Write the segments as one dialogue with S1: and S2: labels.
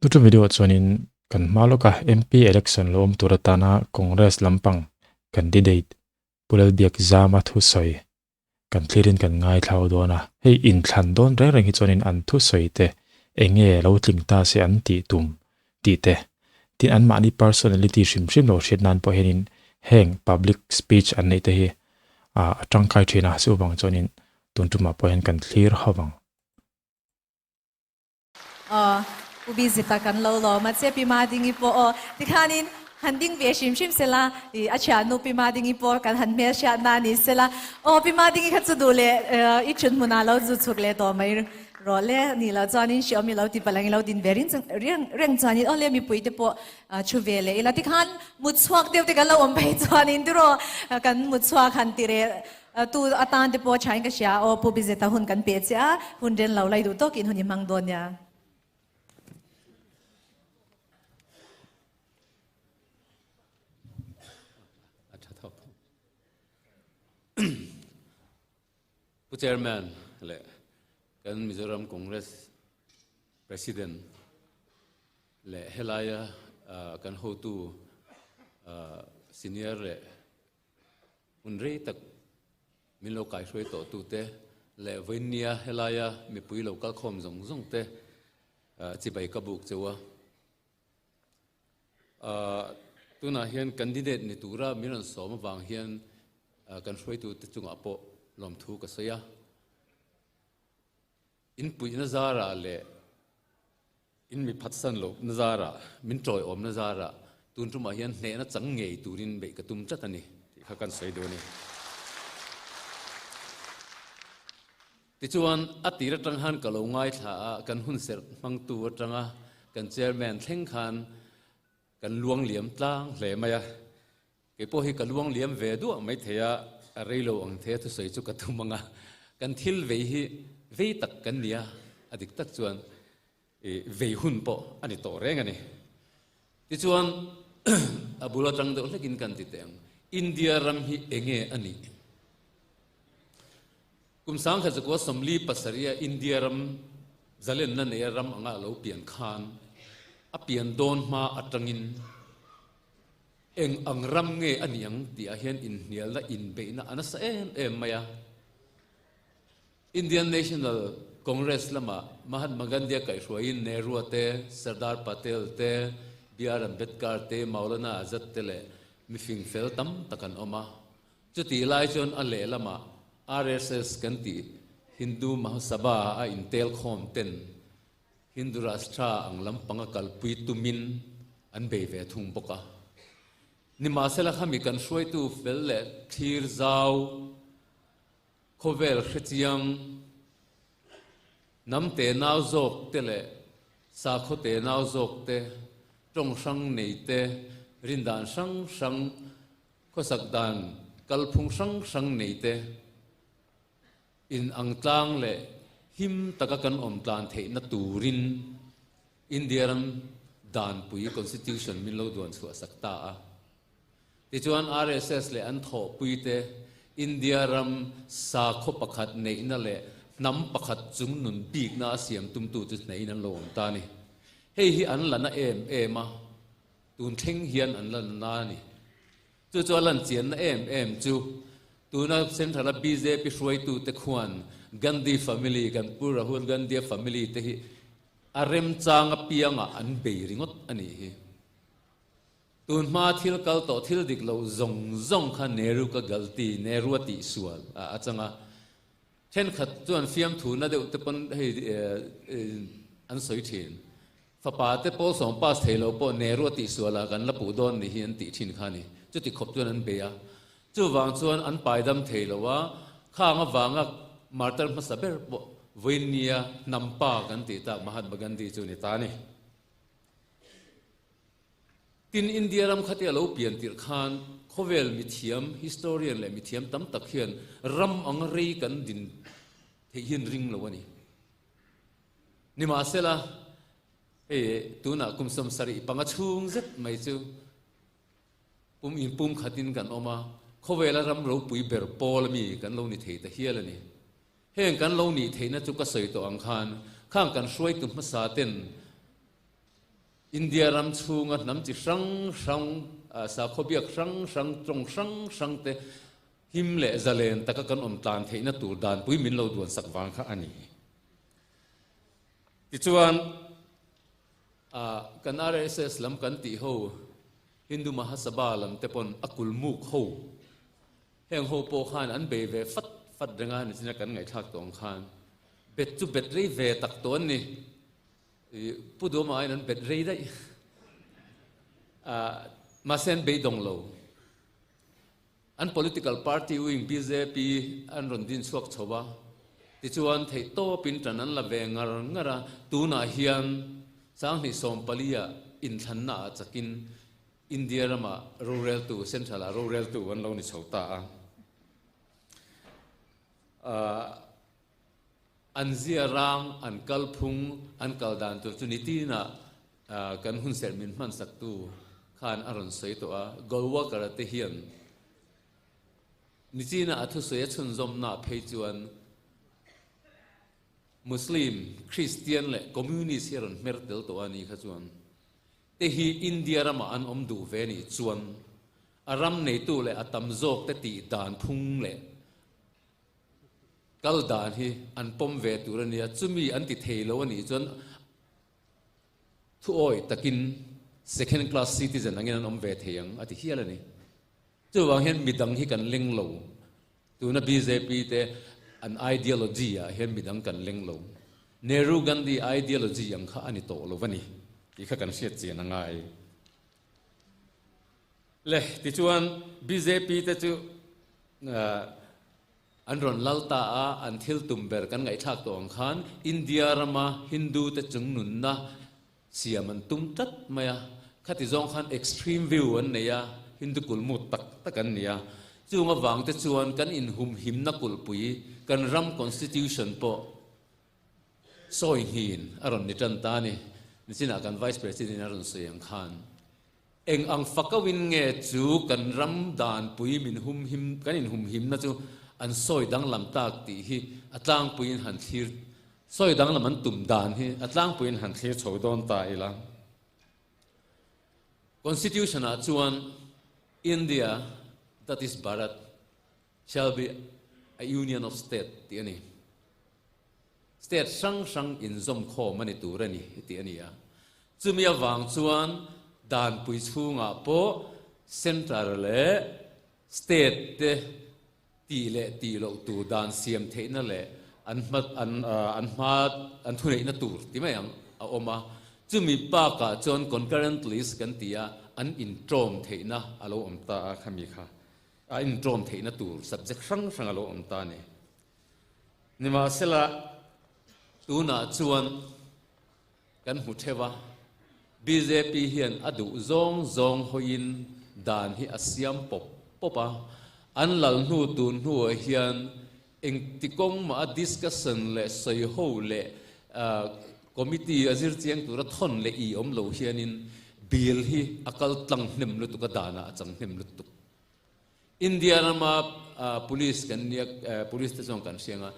S1: Tutu video chuanin kan hma lawka MP election lo awm tur atana Congress lampang candidate Pu Lalbiak Zama thusawi kan thlirin kan ngaithlau dawn a. Hei inthlan dawn reng reng hi chuanin an thusawi te eng nge lo tling ta se an tih tum tih te tin anmahni personality hrim hrim lo hriat nan pawh hianin heng public speech an neih te hi a tangkai thin a, chuvang chuanin tun tumah pawh hian kan thlir ho vang.
S2: Aw, Pu Bizita kan lo lawm a che Pi Madingi pawh aw. Tikhanin han ding ve hrim hrim sela, i a thiannu Pi Madingi pawh kan han hmelhriatna a ni sela. Aw, Pi Madingi kha chu duh leh i thun hmunah lo zu chhuk leh tawh mai rawh le. Ni lo chuanin hriawm i lo ti palh ang i lo din ve reng reng chuanin aw le mipui te pawh thu ve leh ila. Tikhan mut chhuak deuh te kan lo awm phei chuanin tiraw kan mut chhuak han ti reh Tu atan te pawh thain ka hria aw Pu Bizeta hun kan pe che a, hun ren lo lai duh tawkin hun i hmang dawn nia.
S3: Pu Chairman leh kan Mizoram Congress President leh helaia kan hotu senior leh Hun rei tak min lo kaihruai tawh tute leh vawiinnia helaia mipui lo kalkhawm zawng zawng te chibai ka buk cheu a. Tunah hian candidate ni tura min rawn sawm avang hian kan hruaitute chungah pawh lawmthu ka sawi a. In puihna zarah leh in mi phatsan lohna zarah, min tawiawmna zarah tun tumah hian hnehna chang ngei turin beih ka tum tlat a ni tih kha kan sawi duh a ni. Tichuan, a tir atang khan ka lo ngaithla a, kan hun serh hmangtu atanga kan chairman thleng khan kan luang liam tlang hle mai a. Kei pawh hi ka luang liam ve duah mai thei a, a rei lo ang thei a thusawi chu ka tum ang a, kan thil vei hi vei tak kan ni a, a dik tak chuan i vei hun pawh a ni tawh reng a ni. Tichuan a bul atang deuh hlekin kan ti teh ang, India ram hi enge a nih? Kum 1947 a India ram zalenna neia ram anga a lo pian khan a pian dawn hma atangin Eng ang ram nge a nih ang tih ah hian inhnialna, inbeihna a nasa em em mai a. Indian National Congress lamah Mahatma Gandhi a kaihhruaiin Nehru te, Sardar Patel te, BR Ambedkar te, Maulana Azad te leh mifing fel tam tak an awm a. Chutih lai chuan a lehlamah RSS kan tih Hindu Mahasabha a intel khawm ten Hindu Rashtra ang lampanga kalpui tumin an bei ve thung bawk a. Nimahsela khami kan hruaitu fel leh thlir zau, khawvel hrechiang, hnam te nau zawk te leh sakhaw te nau zawk te, tawng hrang nei te, rindan hrang hrang, khawsak dan kalphung hrang hrang nei te, In ang tlang leh him taka kan awm tlan theihna turin India ram danpui, Constitution, min lo duan chhuah sak ta a. Tichuan RSS leh an thawhpuite India ram sakhaw pakhat neihna leh hnam pakhat chung nun bikna a siam tumtu chu hneiin an lo awm ta a ni. Hei hi an la na em em a, tun thleng hian an la na a ni. Chu chu a lan chianna em em chu tuna Central a bjp hruaitute khuan Gandhi family, kan Pu Rahul Gandhi-a family te hi a remchang apiangah an bei ringawt a nih hi. Tun hma thil kal tawh thil dik lo zawng zawng kha Nehru ka galti, Nehru a tihsual a a chang a. Thenkhat chuan fiamthu na deuh te pawn hei an sawi thin. Fapa te pawl sawm pass thei lo pawh Nehru a tihsual ah kan la puh dawn ni hi an tih thin kha a ni. Chuti khawp chuan an bei a. Chuvang chuan an paidam thei lo a, khang avanga martar hmasa ber pawh vawiinnia hnam pa kan tih tak Mahatma Gandhi chu ni ta a ni. Tin, India ram khatia lo pian tirh khan khawvel mithiam, historian leh mithiam tam tak hian ram ang rei kan din theih hi an ring lo a ni. Nimahsela, hei tunah kum 75 chhung zet mai chu pum inpum khatin kan awm a, khawvela ram ropui ber pawl ami kan lo ni thei ta hial a ni. Heng kan lo nih theihna chu ka sawi tawh ang khan, khang kan hruaitu hmasa ten. India ram chhunga hnam chi hrang hrang, sakhaw biak hrang hrang, tawng hrang hrang te him leh zalen taka kan awm tlan theihna tur danpui min lo duan sak vang kha a ni. Tichuan, kan RSS lam kan tih ho, Hindu Mahasabha lam te pawn a kulmuk ho, heng ho pawh khan an bei ve fat fat reng a, nichina kan ngaihthlak tawh ang khan bet chu bet rei ve tak tawh an ni. Pu Duama aiin an bet rei daih. Mahse an beidawng lo. An political party wing bjp an rawn din chhuak chho a, tichuan theihtawpin tan an la ve ngar ngar a, tunah hian 2014 ah inthlanna ah chakin India ramah roreltu, central ah roreltu an lo ni chho ta a. An zia rang, an kalphung, an kal dan tur chu nitinah kan hunserh min hmansaktu khan a rawn sawi tawh a, Golwalkar-a te hian nichina a thusawi a chhunzawmna phei chuan Muslim, Christian leh Communist hi a rawn hmer tel tawh a ni kha chuan te hi India ramah an awm duh ve nih chuan a ram neitu leh a tam zawk te tih dan phung leh kal dan hi an pawm ve tur a nia, chumi an ti thei lo a nih chuan Thuawi takin second class citizen angin an awm ve thei ang a ti hial a ni. Chuvang hian midang hi kan leng lo. Tuna bjp te an ideology ah hian midang kan leng lo. Nehru Gandhi ideology ang kha a ni tawh lo a ni tih kha kan hriat chian a ngai. Le tichuan bjp te chu An rawn lal ta a, an thil tum ber kan ngaihthlak tawh ang khan India rama Hindu te chung nunna siam an tum tlat mai a, khati zawng khan extreme view an nei a, Hindu kulmut tak tak an ni a. Chung avang te chuan kan inhumhimna kulhpui, kan ram constitution pawh sawi nghin a rawn ni tan ta a ni. Nichinah kan Vice President a rawn sawi ang khan. Eng ang fakauin nge chu kan ram danpui min humhim, kan inhumhimna chu an sawi danglam tak tih hi a tlangpuiin han thlir, sawi danglam an tum dan hi a tlangpuiin han thlir chho dawn ta ila. Constitution ah chuan India, that is Bharat, shall be a union of state tih a ni. State hrang hrang inzawm khawm a ni tur a ni tih a ni a. Chumi avang chuan danpui chhungah pawh Centre leh State te tih leh tih loh tur dan siam theihna leh an hma an an hma an thuneihna tur ti mai ang a awm a. Chumi bakah chuan concurrent list kan ti a, an inṭawm theihna a lo awm ta a khami kha. A inṭawm theihna tur subject hrang hrang a lo awm ta a ni. Nimahsela, tunah chuan kan hmu theuh a, bjp hian a duh zawng zawng hawiin dan hi a siam pawp pawp a, an lal hnu tun hnuah hian engti kawng mah a discussion leh sawiho leh committee a zir chiang tura thawn leh i awm lo hianin bill hi a kal tlang hnem lutuk a, danah a chang hnem lutuk. India rama police kan nia, police te chuan kan hriang a,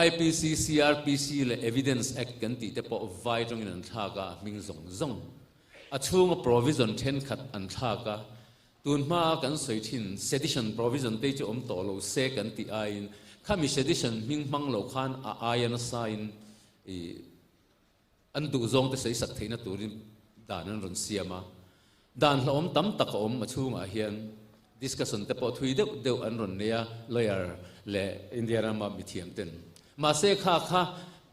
S3: IPC, CRPC leh Evidence Act kan tih te pawh vai tawngin an thlak a, a hming zawng zawng. A chhunga provision thenkhat an thlak a, tun hmaa kan sawi thin sedition provision te chu awm tawh lo se kan tih aiin khami sedition hming hmang lo khan a aia nasain ih An duhzawng te sawisak theihna turin dan an rawn siam a, dan hlauhawm tam tak a awm a chhungah hian discussion te pawh thui deuh deuh an rawn nei a, lawyer leh India rama mithiam ten. Mahse kha kha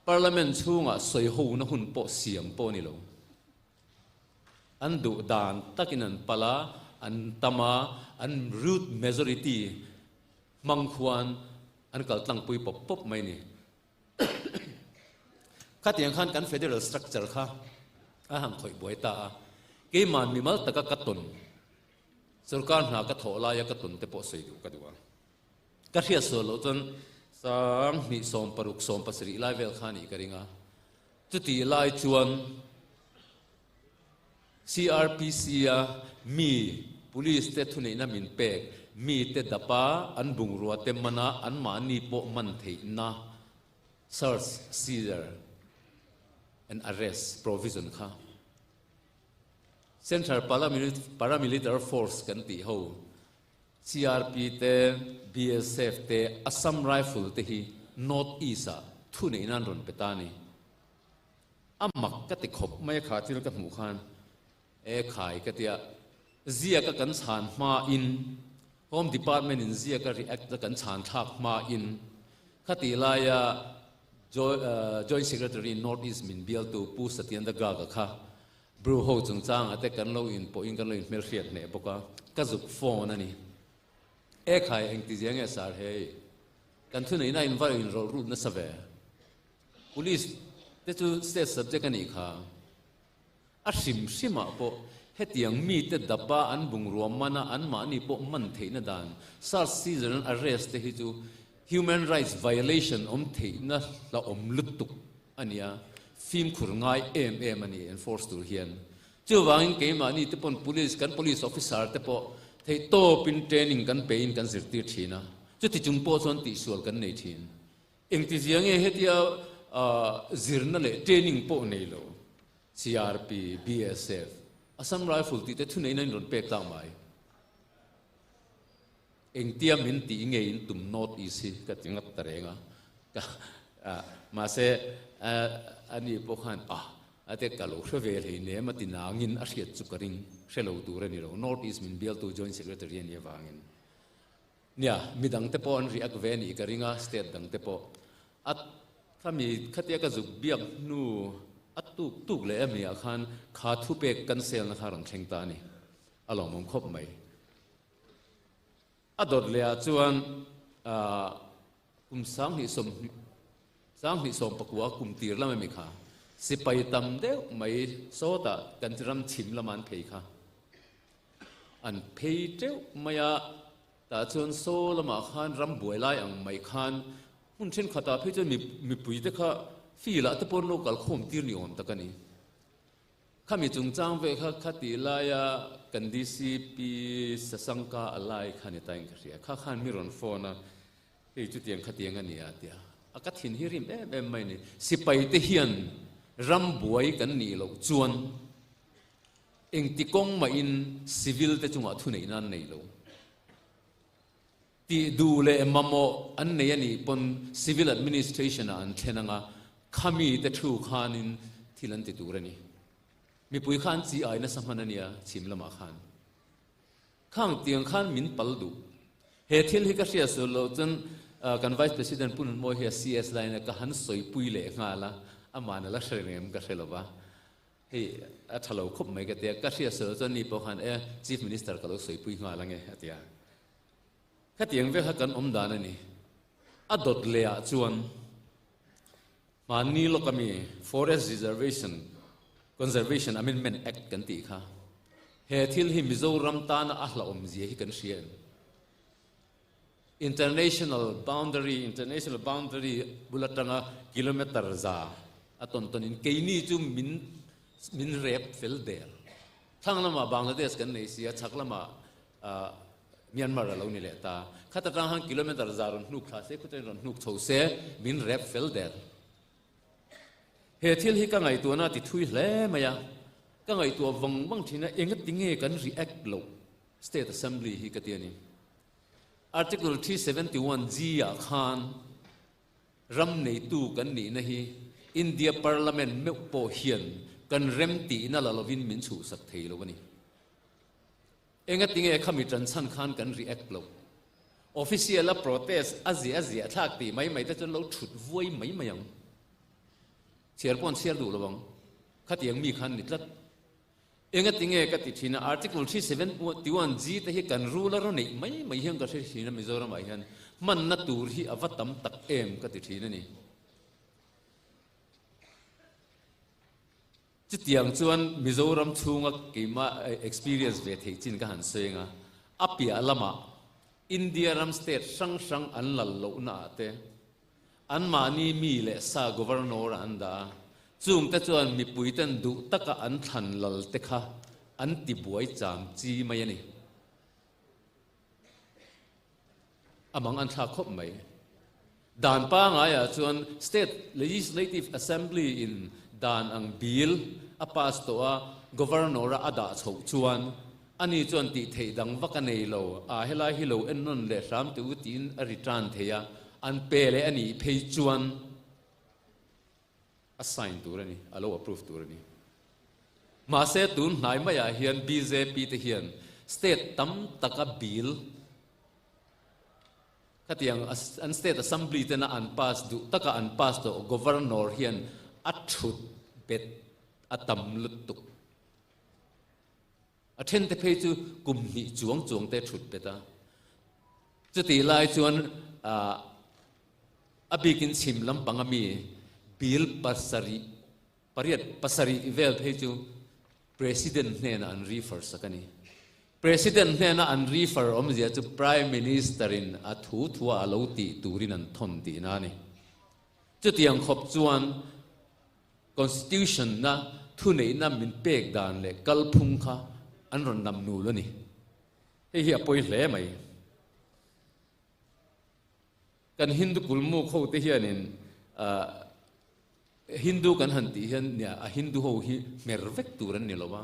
S3: Parliament chhungah sawihona hun pawh siam pawh a ni lo. An duh dan takin an pal a, an tam a, an rude majority hmang khuan an kal tlangpui pawp pawp mai a ni. Khatiang khan kan federal structure kha a han khawih buai ta a, keiman mimal taka ka tawn, sorkar hna ka thawh laia ka tawn te pawh sawi duh ka duh a. Ka hriat sual loh chuan 20 16 17 lai vel kha nih ka ring a, chutih lai chuan CRPC a mi Police te thuneihna min pek, mi te dap a, an bungrua te man a, anmahni pawh man theihna search, seizure and arrest provision kha. Central Paramilitary Force kan tih ho CRP te, BSF te, Assam Rifle te hi North East ah thu neih nan rawn pe ta a ni. A mak ka ti khawp mai a kha thil ka hmuh khan e khai ka tia ziaka kan chhan hma in Home Department in ziaka react a kan chhan thlak hma in khatih laia Joint Secretary North East min bialtu Pu Satyendra Garg-a kha Bru ho chungchangah te kan lo inpawhin kan lo inhmelhriat hneh bawk a, ka zuk phone a ni. E khai, engtizia nge sar hei? Kan thuneihna in va inrawlh rut nasa ve. Police te chu state subject a nih kha. A hrim hrimah pawh hetiang mite dapa an bungrua mana anmahni pawh man theihna dan search seizure and arrest te hi chu human rights violation awm theihna hlauhawm lutuk a nia, fimkhur ngai em em a ni enforce tur hian. Chuvangin keimahni te pawn police, kan police officer te pawh theihtawpin training kan pein kan zirtir thin a, chuti chung pawh chuan tihsual kan nei thin. Engtizia nge hetia zirna leh training pawh nei lo CRP, BSF, Assam Rifle tih te thuneihna in rawn pek tak mai. Engtia min tih nge in tum North East hi ka ti ngap ta reng a, ka mahse ani pawh khan ah a te ka lo hre ve hlei nem a ti nangin a hriat chu ka ring hre lo tur a ni lo, North East min bialtu Joint Secretary a nih avangin. Nia, midang te pawh an react ve a nih ka ring a, state dang te pawh. A khami khatia ka zuk biak hnu a tuk tuk leh emi ah khan kha thupek cancel na kha rawn thleng ta a ni, a lawmawm khawp mai. A dawt leh ah chuan kum 2019 kum tir lam emi kha sipai tam deuh mai sawtah kan ram chhim lama an phei kha an phei teuh mai a, tah chuan saw lamah khan ram buai lai ang mai khan hmun thenkhatah phei chuan mipui te kha field ah te pawh an lo kal khawm tir ni awm tak a ni. Khami chungchang ve kha khatih laia kan DCP Sasangka a lai kha ni ta in ka hria. Kha khan mi rawn phone a, hei chutiang khatiang a ni a tia. A ka thin hi rim em em mai ni. Sipai te hian ram buai kan nih loh chuan engti kawng mahin civil te chungah thuneihna an nei lo. Tih duh leh mamawh an nei a nih pawn civil administration ah an thlen anga khami te thu khanin thil an ti tur a ni. Mipui kha an chi ai nasa hman a nia chhim lamah khan. Khang tiang khan min pal duh. He thil hi ka hria sual loh chuan kan Vice President Pu Nunmawi hi a CS line a ka han sawipui leh nghal a, aman a la hre reng em ka hre lova. Hei a tha lo khawp mai ka tia, ka hria sual loh chuan ni pawh khan e Chief Minister ka lo sawipui nghal ange a tia. Khatiang vel kha kan awm dan a ni. A dawt leh ah chuan hmanni lawk ami Forest Reservation Conservation Amendment Act kan tih kha he thil hi Mizoram tana a hlauhawm zia hi kan hria em? International boundary International boundary bul atanga kilometer za a tawn tawn in keini chu min min rep fel der. Thlang lamah Bangladesh kan nei si a, chhak lamah Myanmar a lo ni leh ta. Khat atang han kilometer za rawn hnuk thla se, khutain rawn hnuk chho se, min rep fel der. He thil hi ka ngaihtuahna a ti thui hle mai a, ka ngaihtuah vang vang thin a, engati nge kan react loh State Assembly hi ka ti a ni. Article 371 G ah khan ram neitu kan nihna hi India Parliament meuh pawh hian kan remtihna la lovin min chhuhsak thei lo a ni. Engati nge khami tan chhan khan kan react loh? Official a protest a ziah a ziah thlak tih mai mai te chuan lo thut vuai mai mai ang. Chhiar pawh an chhiar duh lo ang. Khatiang mi khan ni tlat. Engati nge ka ti thin a, Article 371 G te hi kan rule a rawn neih mai mai hian ka hre thin a Mizoram ah hian hmanna tur hi a va tam tak em ka ti thin a ni. Chutiang chuan Mizoram chhunga keimah experience ve theih chin ka han sawi anga, a piah lamah India ram state hrang hrang an lal lohna ah te anmahni mi leh sa governor ah an dah a, chung te chuan mipui ten duh taka an thlan lal te kha an ti buai cham chi mai a ni. A mang an thlak khawp mai. Dan pangaiah chuan State Legislative Assembly in dan ang bill a a pass tawh a, Governor-a a dah chhoh chuan ani chuan tih theih dang vak a nei lo, a helai hi lo en nawn leh hram teh u tiin a return thei a, an pe leh a nih phei chuan a sign tur a ni, a lo approve tur a ni. Mahse tun hnai maiah hian bjp te hian state tam taka bill Khatiang an state assembly tena an pass duh taka an pass tawh governor hian a thut bet a tam lutuk. A then te phei chu kum hnih chuang chuang te thut bet a. Chutih lai chuan a bikin chhim lampang ami bill pasarih Pariat pasarih vel phei chu President hnenah an refer sak a ni. President hnena an refer awmzia chu Prime Minister-in a thu thua a lo tih turin an thawn tihna a ni. Chutiang khawp chuan Constitution-na thuneihna min pek dan leh kalphung kha an rawn nam nul a ni. Hei hi a pawi hle mai. Kan Hindu kulmuk hote hianin Hindu kan han tih hian nia a Hindu ho hi hmer vek tur an ni lo a,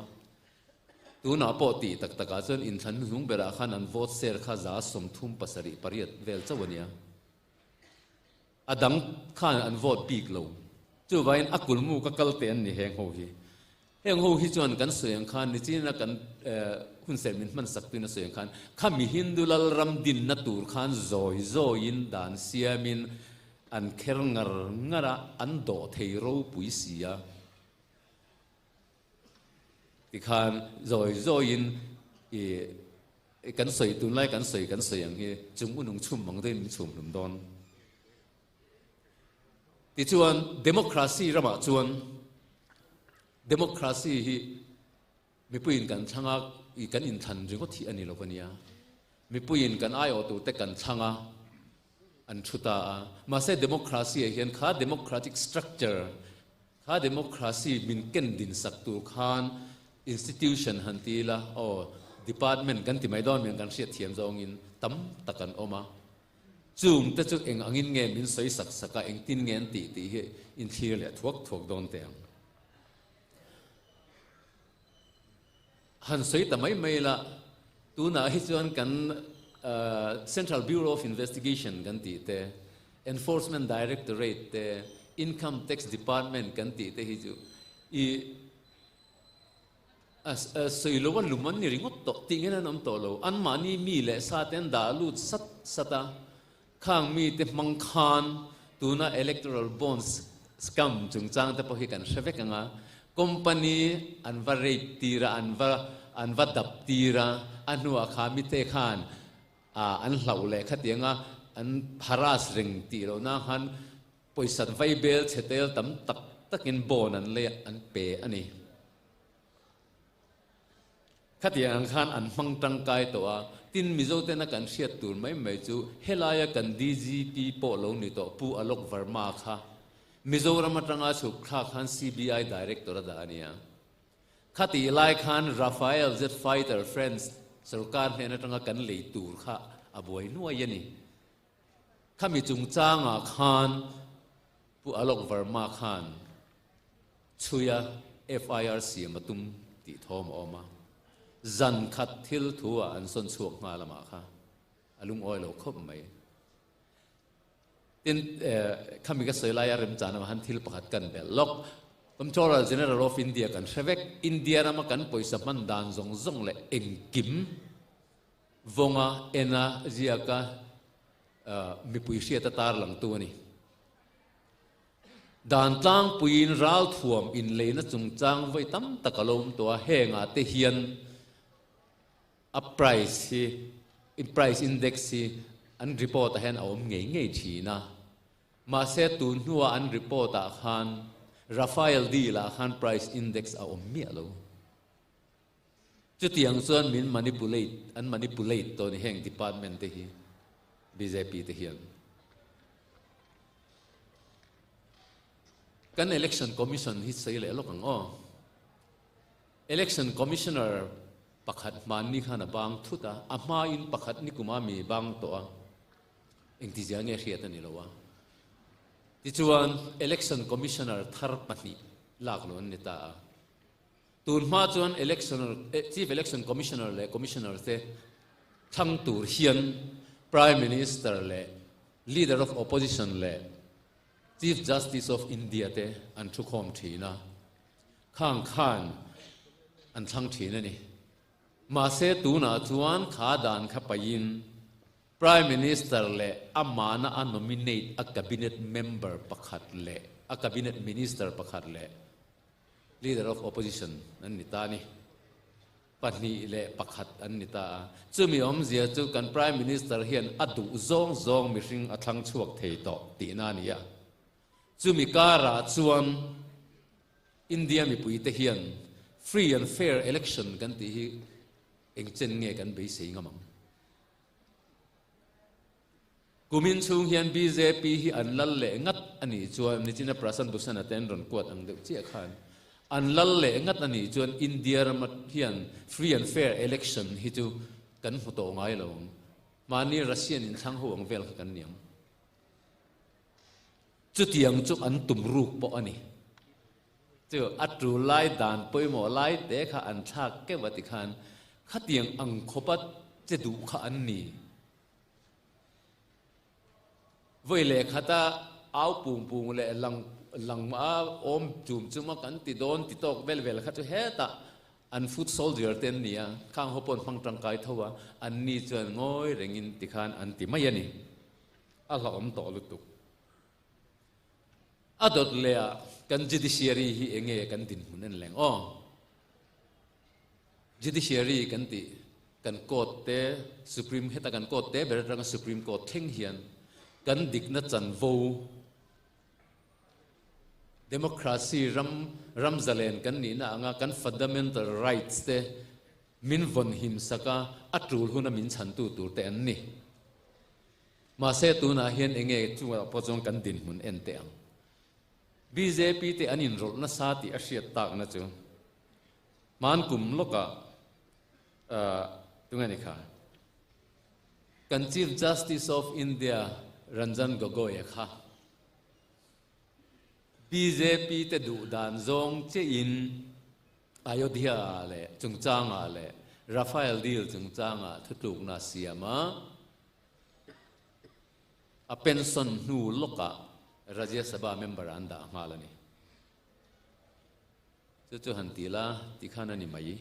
S3: tunah pawh tih tak takah chuan inthlan hnuhnung berah khan an vote share kha 38 pariat vel chauh a nia. A dang khan an vote bik lo. Chuvangin a kulmu ka kal teh an ni heng ho hi. Heng ho hi chuan kan sawi ang khan nichina kan hunserh min hman sak tuin a sawi ang khan khami Hindu Lalram dinna tur khan zawi zawiin dan siamin an kher ngar ngar a, an dawh thei ropui si a. Tikhan zawi zawiin i kan sawi tunlai kan sawi kan sawi ang hi chung unung chhum ang deuhin min chhum hlum dawn. Tichuan, democracy ramah chuan democracy hi mipuiin kan thlang a, kan inthlan ringawt hi a ni lo a nia. Mipuiin kan aiawh turte kan thlang a, an thu ta a. Mahse democracy ah hian kha democratic structure, kha democracy min ken din sak tur khan institution han ti ila, aw department kan ti mai dawn miang kan hriatthiam zawngin tam tak an awm a. Chung te chu eng angin nge min sawi sak sak a, engtin nge an tih tih hi inthlir leh thuak thuak dawn teh ang. Han sawi ta mai mai la, tunah hi chuan kan Central Bureau of Investigation kan tih te, Enforcement Directorate te, Income Tax Department kan tih te hi chu i Sawi lo a lum an ni ringawt tawh tih nghen an awm tawh lo. Anmahni mi leh sa te an dah lut sat sat a, khang mite hmang khan tuna electoral bonds scam chungchang te pawh hi kan hre vek ang a, company an va rate tir a, an va an va dap tir a, a hnuah kha mite khan an hlauh leh khatiang a an harass reng tih loh nan khan Pawisa vaibel chhe tel tam tak takin bond an lei an pe a ni. Khatiang ang khan an hmang tangkai tawh a, tin Mizo tena kan hriat tur mai mai chu helaia kan DGP pawh lo ni tawh Pu Alok Verma kha Mizoram atanga chhuk thlak khan CBI Director a dah a nia. Khatih lai khan Rafael Jet Fighter France sorkar hnen atanga kan lei tur kha a buai nuai a ni. Khami chungchangah khan Pu Alok Verma khan chhuia FIR siam a tum tih thawm a awm a, zan khat thil thu ah an sawn chhuak nghal amah kha a lungawi lo khawp mai. Tin, khami ka sawi laia remchan amah han thil pakhat kan belh lawk. Comptroller General of India kan hre vek, India rama kan pawisa hman dan zawng zawng leh engkim, Vawnga, ena, ziaka mipui hriata tarlangtu a ni. Dan tlangpuiin ralthuam inleina chungchang vawi tam tak a lo awm tawh a, hengah te hian a price hi, price index hi an report ah hian a awm ngei ngei thin a. Mahse tun hnua an report ah khan Rafael deal ah khan price index a awm miah lo. Chutiang chuan min manipulate, an manipulate tawh a ni heng department te hi, bjp te hian. Kan Election Commission hi sawi leh lawk ang aw. Election Commissioner pakhat hmanni khan a bang thut a, a hmain pakhat nikuma mi bang tawh a, engtizia nge hriat a ni lo a. Tichuan Election Commissioner thar pahnih lak lo an ni ta a. Tun hma chuan Election Chief Election Commissioner leh Commissioner te thlang tur hian Prime Minister leh Leader of Opposition leh Chief Justice of India te an thukhawm thin a, khang khan an thlang thin a ni. Mahse tunah chuan kha dan kha paihin Prime Minister leh amahna a nominate a Cabinet member pakhat leh a Cabinet Minister pakhat leh Leader of Opposition an ni ta a ni. 2 le 1 an ni ta a. Chumi awmzia chu kan Prime Minister hian a duh zawng zawng mihring a thlang chhuak thei tawh tihna a ni a. Chumi karah chuan India mipuite hian free and fair election kan tih hi engchen nge kan beisei ngam ang? Kumin chhung hian bjp hi an lal leh ngat a nih chuan nichina Prashant Bhushan-a te an rawn kuat ang deuh chiah khan an lal leh ngat a nih chuan India rama hian free and fair election hi chu kan hmu tawh ngai lo ang. Mahni Russian inthlang ho ang vel kha kan ni ang. Chutiang chu an tum ruk pawh a ni. Chu a tul lai dan pawimawh lai te kha an thlak keuh a tikhan khatiang ang khawpa che duh kha an ni. Vawi leh khata au pung pung leh lang lang a awm chum chuma kan ti dawn ti tawk vel vel kha chu hetah an foot soldier te an ni a, khang ho pawh an hmang tangkai tho a, an ni chuan ngawi rengin tikhan an ti mai a ni. A hlauhawm tawh lutuk. A dawt leh ah kan judiciary hi enge kan dinhmun en leng aw. Judiciary kan tih kan court te supreme heta kan court te ber atanga supreme court thleng hian kan dikna chanvo democracy ram ram zalen kan nihna anga kan fundamental rights te min vawn him saka a tul huna min chhantu tur te an ni. Mahse tunah hian enge chungah pawh chuan kan dinhmun en teh ang. Bjp te an inrawlh nasa tih a hriat takna chu hman kum lawkah tunge ni kha kan Chief Justice of India Ranjan Gogoi-a kha bjp te duh dan zawng chiahin Ayodhya-ah leh chungchangah leh Rafael deal chungchangah thutlukna a siam a. A pension hnu lawkah Rajya Sabha member an dah nghal a ni. Chu chu han ti la ti khan a ni mai.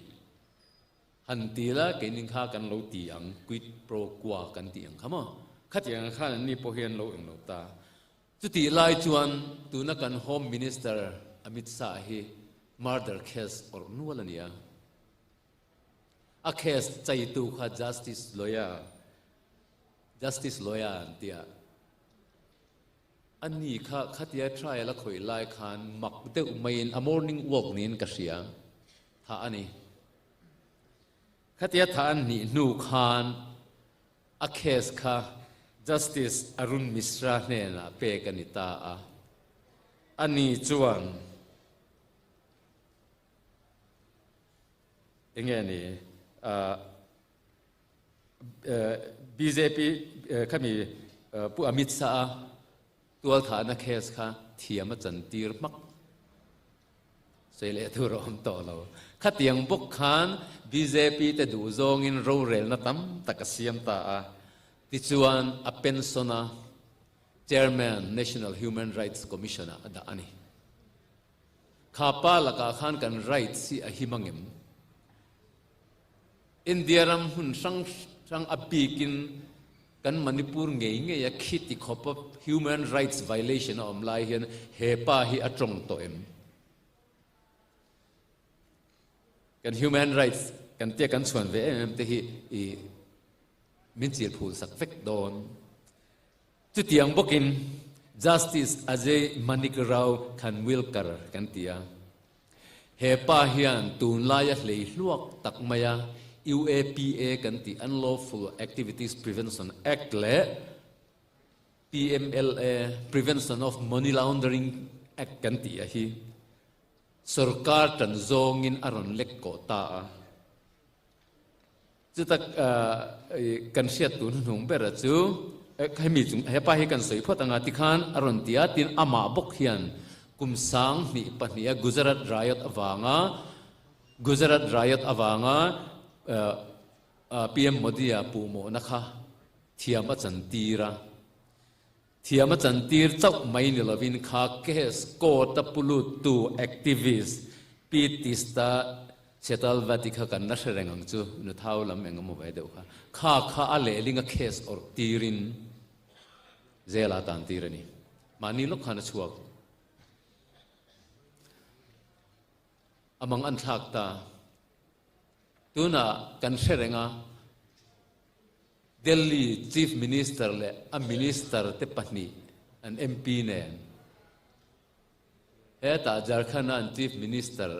S3: Han ti la keinin kha kan lo ti ang, quid pro quo kan ti ang kha maw? Khatiang khan an ni pawh hi an lo eng lo ta. Chutih lai chuan tuna kan Home Minister Amit Shah hi murder case awrh nual a ni a. A case chaitu kha Justice Loya, Justice Loya an ti a, ani kha khatia trial a khawih lai khan mak deuh maiin a morning walk niin ka hria, thah a ni. Khatia thah an nih hnu khan a case kha Justice Arun Mishra hnenah pek a ni ta a, ani chuan Enge ni bjp khami Pu Amit Shah a tualthahna case kha thiam a chantir hmak sawi leh tur a awm tawh lo. Khatiang bawk khan bjp te duh zawngin rorelna tam tak a siam ta a, tichuan a pension a Chairman National Human Rights Commission ah a dah a ni. Kha pa lakah khan kan rights hi a him angem? India ram hmun hrang hrang a bikin kan Manipur ngei ngei a khi ti khawp a human rights violation a awm lai hian he pa hi a tawng tawh em? Kan human rights kan tia kan chhuan ve em em te hi i min chil phul sak vek dawn. Chutiang bawkin Justice Ajay Manikrao Khanwilkar kan ti a, he pa hian tunlaia hlei hluak tak maia UAPA kan tih Unlawful Activities Prevention Act leh PMLA Prevention of Money Laundering Act kan tih a hi sorkar tan zawngin a rawn lek kawh ta a. Chutak kan hriat tur hnuhnung bera chu hemi chung hepa hi kan sawi phawt anga tikhan a rawn ti a, tin amah bawk hian kum 2002 a Gujarat riot avanga. Gujarat riot avanga PM Modi-a puhmawhna kha thiam a chantir a. Thiam a chantir chauh mai ni lovin kha case court-a puluttu activist Pi Tista Setalvat-i kha kan la hre reng ang chu, nuthau lam eng emaw ve deuh kha. Kha kha a lehlinga case awrh tirin jail-ah tan tir a ni. Mahni lawk khan a chhuak. A mang an thlak ta. Tunah kan hre reng a, Delhi Chief Minister leh a Minister te pahnih an MP nen hetah Jharkhand-a an Chief Minister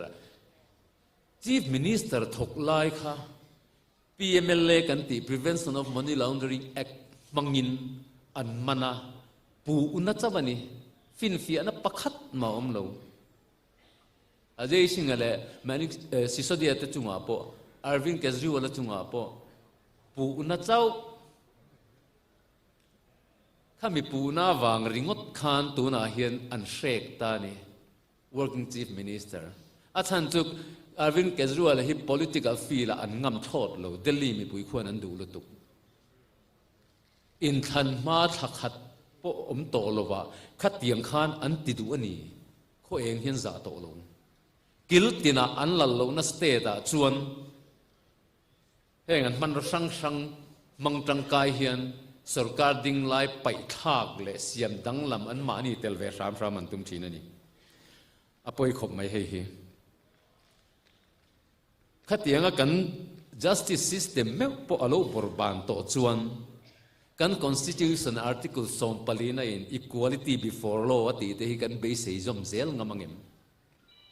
S3: Chief Minister thawk lai kha PMLA kan tih Prevention of Money Laundering Act hmangin an man a, pu una chauh a ni, finfiahna pakhat mah a awm lo. Ajay Singh-a leh Manish Sisodia te chungah pawh, Arvind Kejriwal-a chungah pawh puhna chauh khami puhna avang ringawt khan tunah hian an hrek ta a ni, Working Chief Minister. A chhan chu Arvind Kejriwal-a hi political field-ah an ngam thlawt lo, Delhi mipui khuan an duh lutuk. Inthlan hma thla khat pawh awm tawh lovah khatiang khan an ti duh a ni. Khaw eng hian zah tawh lo. Kil tinah an lal lohna state ah chuan heng an hmanraw hrang hrang hmang tangkai hian sorkar ding lai paih thlak leh siam danglam an mahni tel ve hram hram an tum thin a ni. A pawi khawp mai hei hi. Khatianga kan justice system meuh pawh a lo bawrhban tawh chuan kan Constitution Article 14 a in equality before law a tih te hi kan beisei zawm zel ngam ang em?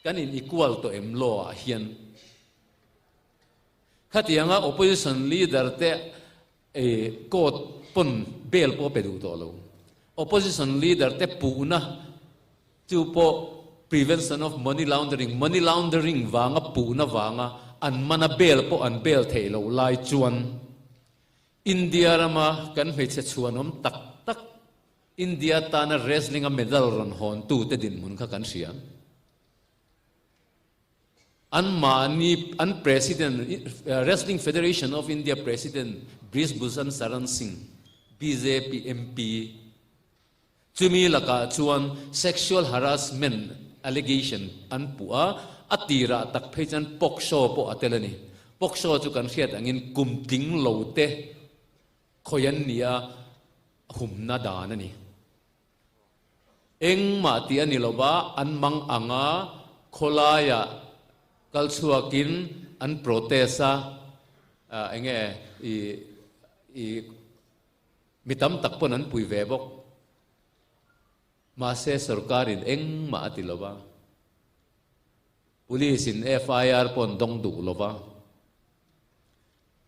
S3: Kan in equal tawh em law ah hian? Khatianga opposition leader te court pawn bail pawh a pe duh tawh lo. Opposition leader te puhna Chu pawh Prevention of Money Laundering, money laundering, vanga puhna vanga an man a bail pawh an bail theih loh lai chuan India rama kan hmeichhe chhuanawm tak tak India tana wrestling a medal rawn hawntu te dinhmun kha kan hria. An mahni an President, Wrestling Federation of India President Brij Bhushan Sharan Singh, bjp MP, Chumi lakah chuan sexual harassment allegation an puh a, a tirah tak phei chuan POCSO pawh a tel a ni. POCSO chu kan hriat angin kum tling lo te khawi an nih a humna dan a ni. Engmah tih a ni lo va, an mang anga khawlaiah kal chhuakin an protest a, enge i i Mi tam tak pawn an pui ve bawk. Mahse sorkarin engmah a ti lo va. Police in FIR pawh an dawng duh lo va.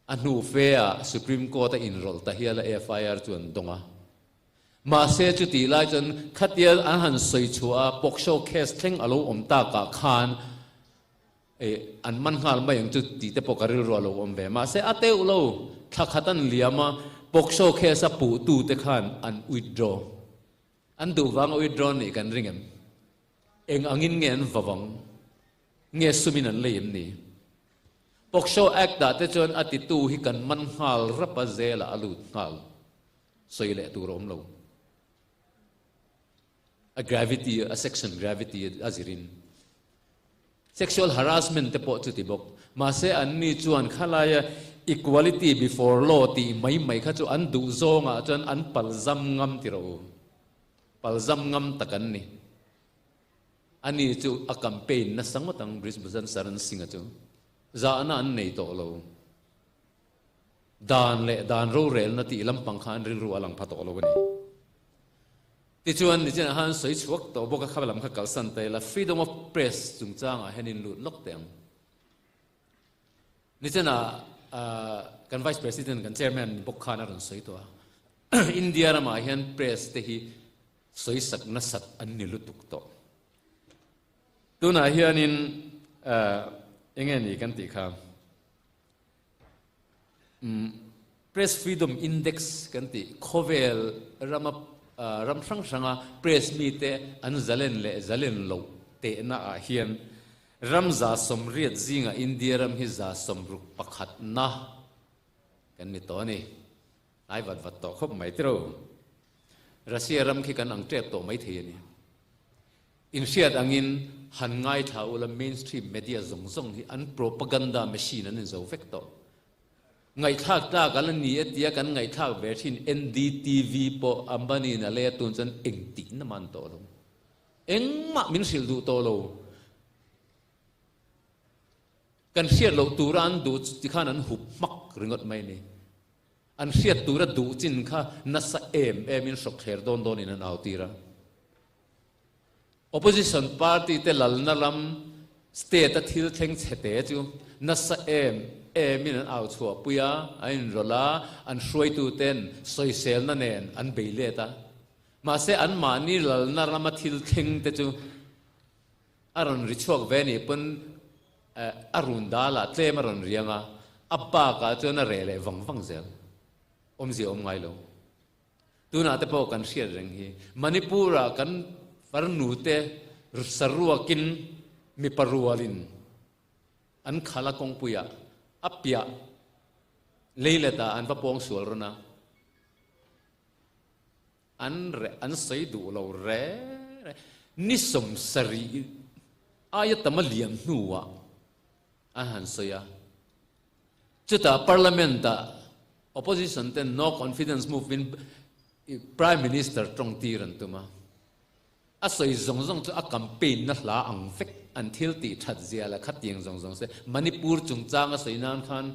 S3: A hnu fe ah Supreme Court a inrawlh ta hial a FIR chu an dawng a. Mahse chutih lai chuan khatia an han sawi chhuah a POCSO case thleng a lo awm takah khan Eh, an man nghal mai ang chu tih te pawh ka rilru a lo awm ve. Mahse, a teuh lo, thla khat an liam a, POCSO case a puhtu te khan an withdraw. An duh vanga withdraw nih kan ring em? Eng angin nge an va vang? Nge sumin an lei em ni? POCSO Act ah te chuan a titu hi kan man nghal rap a, zel ah a lut nghal. Sawi leh tur a awm lo. A gravity, a section gravity a zirin. Sexual harassment te pawh chuti bawk. Mahse anni chuan khalaia equality before law tih mai mai kha chu an duh zawngah chuan an palzam ngam ti rawh u. Palzam ngam tak an ni. Ani chu a campaign nasa ngawt ang Brisbane Saran Singh-a chu. Zahna an nei tawh lo. Dan leh dan rorelna tih lampang kha an rilru a lang pha tawh lo a ni. Tichuan, nichinah khan sawi chhuak tawh bawk a, kha lam kha kalsan ta ila, Freedom of Press chungchangah hian in lut lawk teh ang. Nichinah kan Vice President, kan Chairman bawk khan a rawn sawi tawh a, India ramah hian press te hi sawisak nasat an ni lutuk tawh. Tunah hianin eng nge ni kan tih kha? Press Freedom Index kan tih khawvel rama ram hrang hranga press mite an zalen leh zalen loh tehna ah hian Ram 180 zingah India ram hi 61 na kan ni tawh a ni. Hnai vat vat tawh khawp mai tiro. Russia ram khi kan ang tep tawh mai thei a ni. Inhriat angin han ngaithla ula mainstream media zawng zawng hi an propaganda machine an inzo vek tawh. Ngaihthlak tlak a la ni e tia kan ngaihthlak ve thin NDTV pawh Ambani in a lei a tun chuan engtihna man tawh lo. Engmah min hrilh duh tawh lo. Kan hriat loh tura an duh chu tikhan an hup hmak ringawt mai a ni. An hriat tura duh chin kha nasa em emin hrawk thler dawn dawnin an au tir a. Opposition party te lalna lam state a thil thleng chhe te chu nasa em emin an au chhuah pui a, an inrawlh a, an hruaitu ten sawiselna nen an bei let a. Mahse anmahni lalna rama thil thleng te chu A rawn ri chhuak ve nih pawn a run dal ah tlem a rawn riang a, a bak ah chuan a reh leh vang vang zel. Awmzia awm ngai lo. Tunah te pawh kan hriat reng hi Manipur ah kan farnu te saruakin mipa rualin an khal a kawngpui ah a piah leilet ah an va pawng sual rawn a. An reh an sawi duh lo re re. Ni 70 aia tam a liam hnuah an han sawi a. Chutah Parliament-ah Opposition ten no confidence move-in Prime Minister tawng tir an tum a. A sawi zawng zawng chu a campaign na hla ang vek an thil tih that zia leh khatiang zawng zawng se Manipur chungchang a sawi nan khan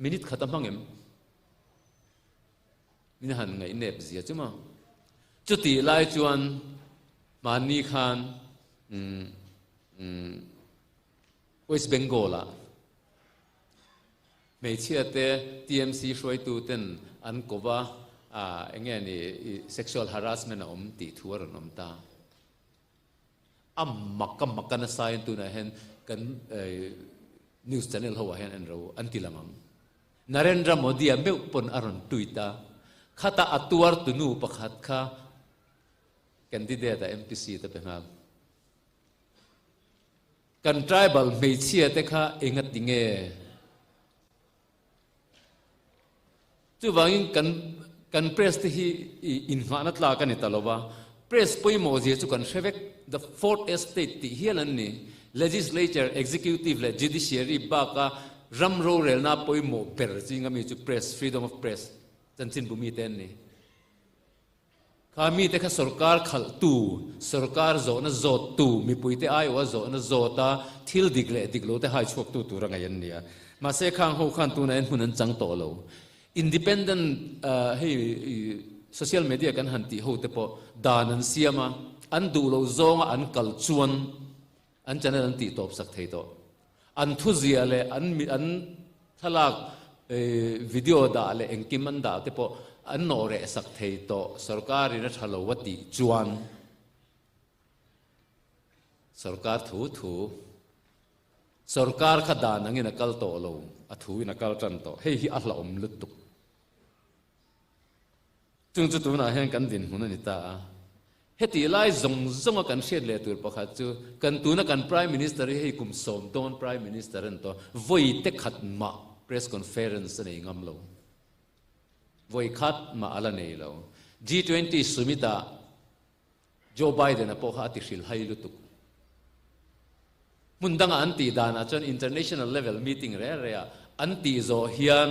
S3: minute khat a hmang em? Min han ngaih nep zia chu maw. Chutih lai chuan hmanni khan West Bengal ah hmeichhia te TMC hruaitu ten an ko va, eng nge ni sexual harassment a awm tih thu a rawn awm ta. A mak a mak a nasa in tunah hian kan news channel ho ah hian an ro an ti lang ang. Narendra Modi-a meuh pawn a rawn tweet a, khata a tuar tunu pakhat kha candidate a MP seat a pe nghal. Kan tribal hmeichhia te kha enga ti nge? Chuvangin kan kan press te hi innghahna tlak a ni ta lo va, press pawimawh zia chu kan hre vek, the fourth estate tih hial an ni. Legislature, executive leh judiciary baka ram rorelna pawimawh ber zinga mi chu press, freedom of press, chanchinbu mite an ni. Kha mite kha sorkar khalhtu, sorkar zawhna zawttu, mipuite aiawha zawhna zawta thil dik leh dik lote hai chhuaktu tura ngaih an ni a. Mahse khang ho khan tunah hian hmun an chang tawh lo. Independent hei social media kan han tih hote pawh dan an siam a, an duh loh zawnga an kal chuan an channel an tih tawp sak thei tawh. An thuzia leh an an thlalak video dah leh engkim an dah te pawh an nawh reh sak thei tawh sorkar in a tha lo a tih chuan sorkar thu thu sorkar kha dan angin a kal tawh lo a thu in a kal tan tawh hei hi a hlauhawm lutuk. Chung chu tunah hian kan dinhmun a ni ta a. Hetih lai zawng zawnga kan hriat leh tur pakhat chu kan tuna kan Prime Minister hi hei kum 10 dawn Prime Minister a ni tawh, vawi te khat mah press conference a nei ngam lo. Vawi khat mah a la nei lo. G20 summit ah Joe Biden-a pawh kha a ti hrilhai lutuk. Hmun dangah an tih danah chuan international level meeting reh reh ah an tih zawh hian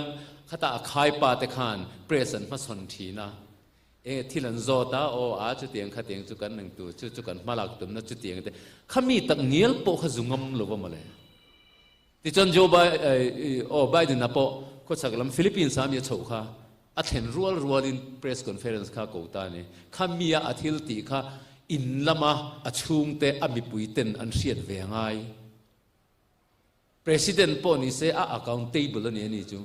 S3: khata a khaipa te khan press an hmasawn thin a, enge thil an zawt a, aw a chutiang khatiang chu kan eng tur chu chu kan hmalak tumna chutiang te kha mi tak ngial pawh kha zu ngam lo va mawle. Tichuan Joe aw Biden-a pawh khawchhak lam Philippines ah mi a chhoh kha a thlen rual rualin press conference kha ko ta a ni. Kha mia a thil tih kha in lama a chhungte a mipuiten an hriat ve a ngai. President pawh ni se a accountable a ni a ni chu.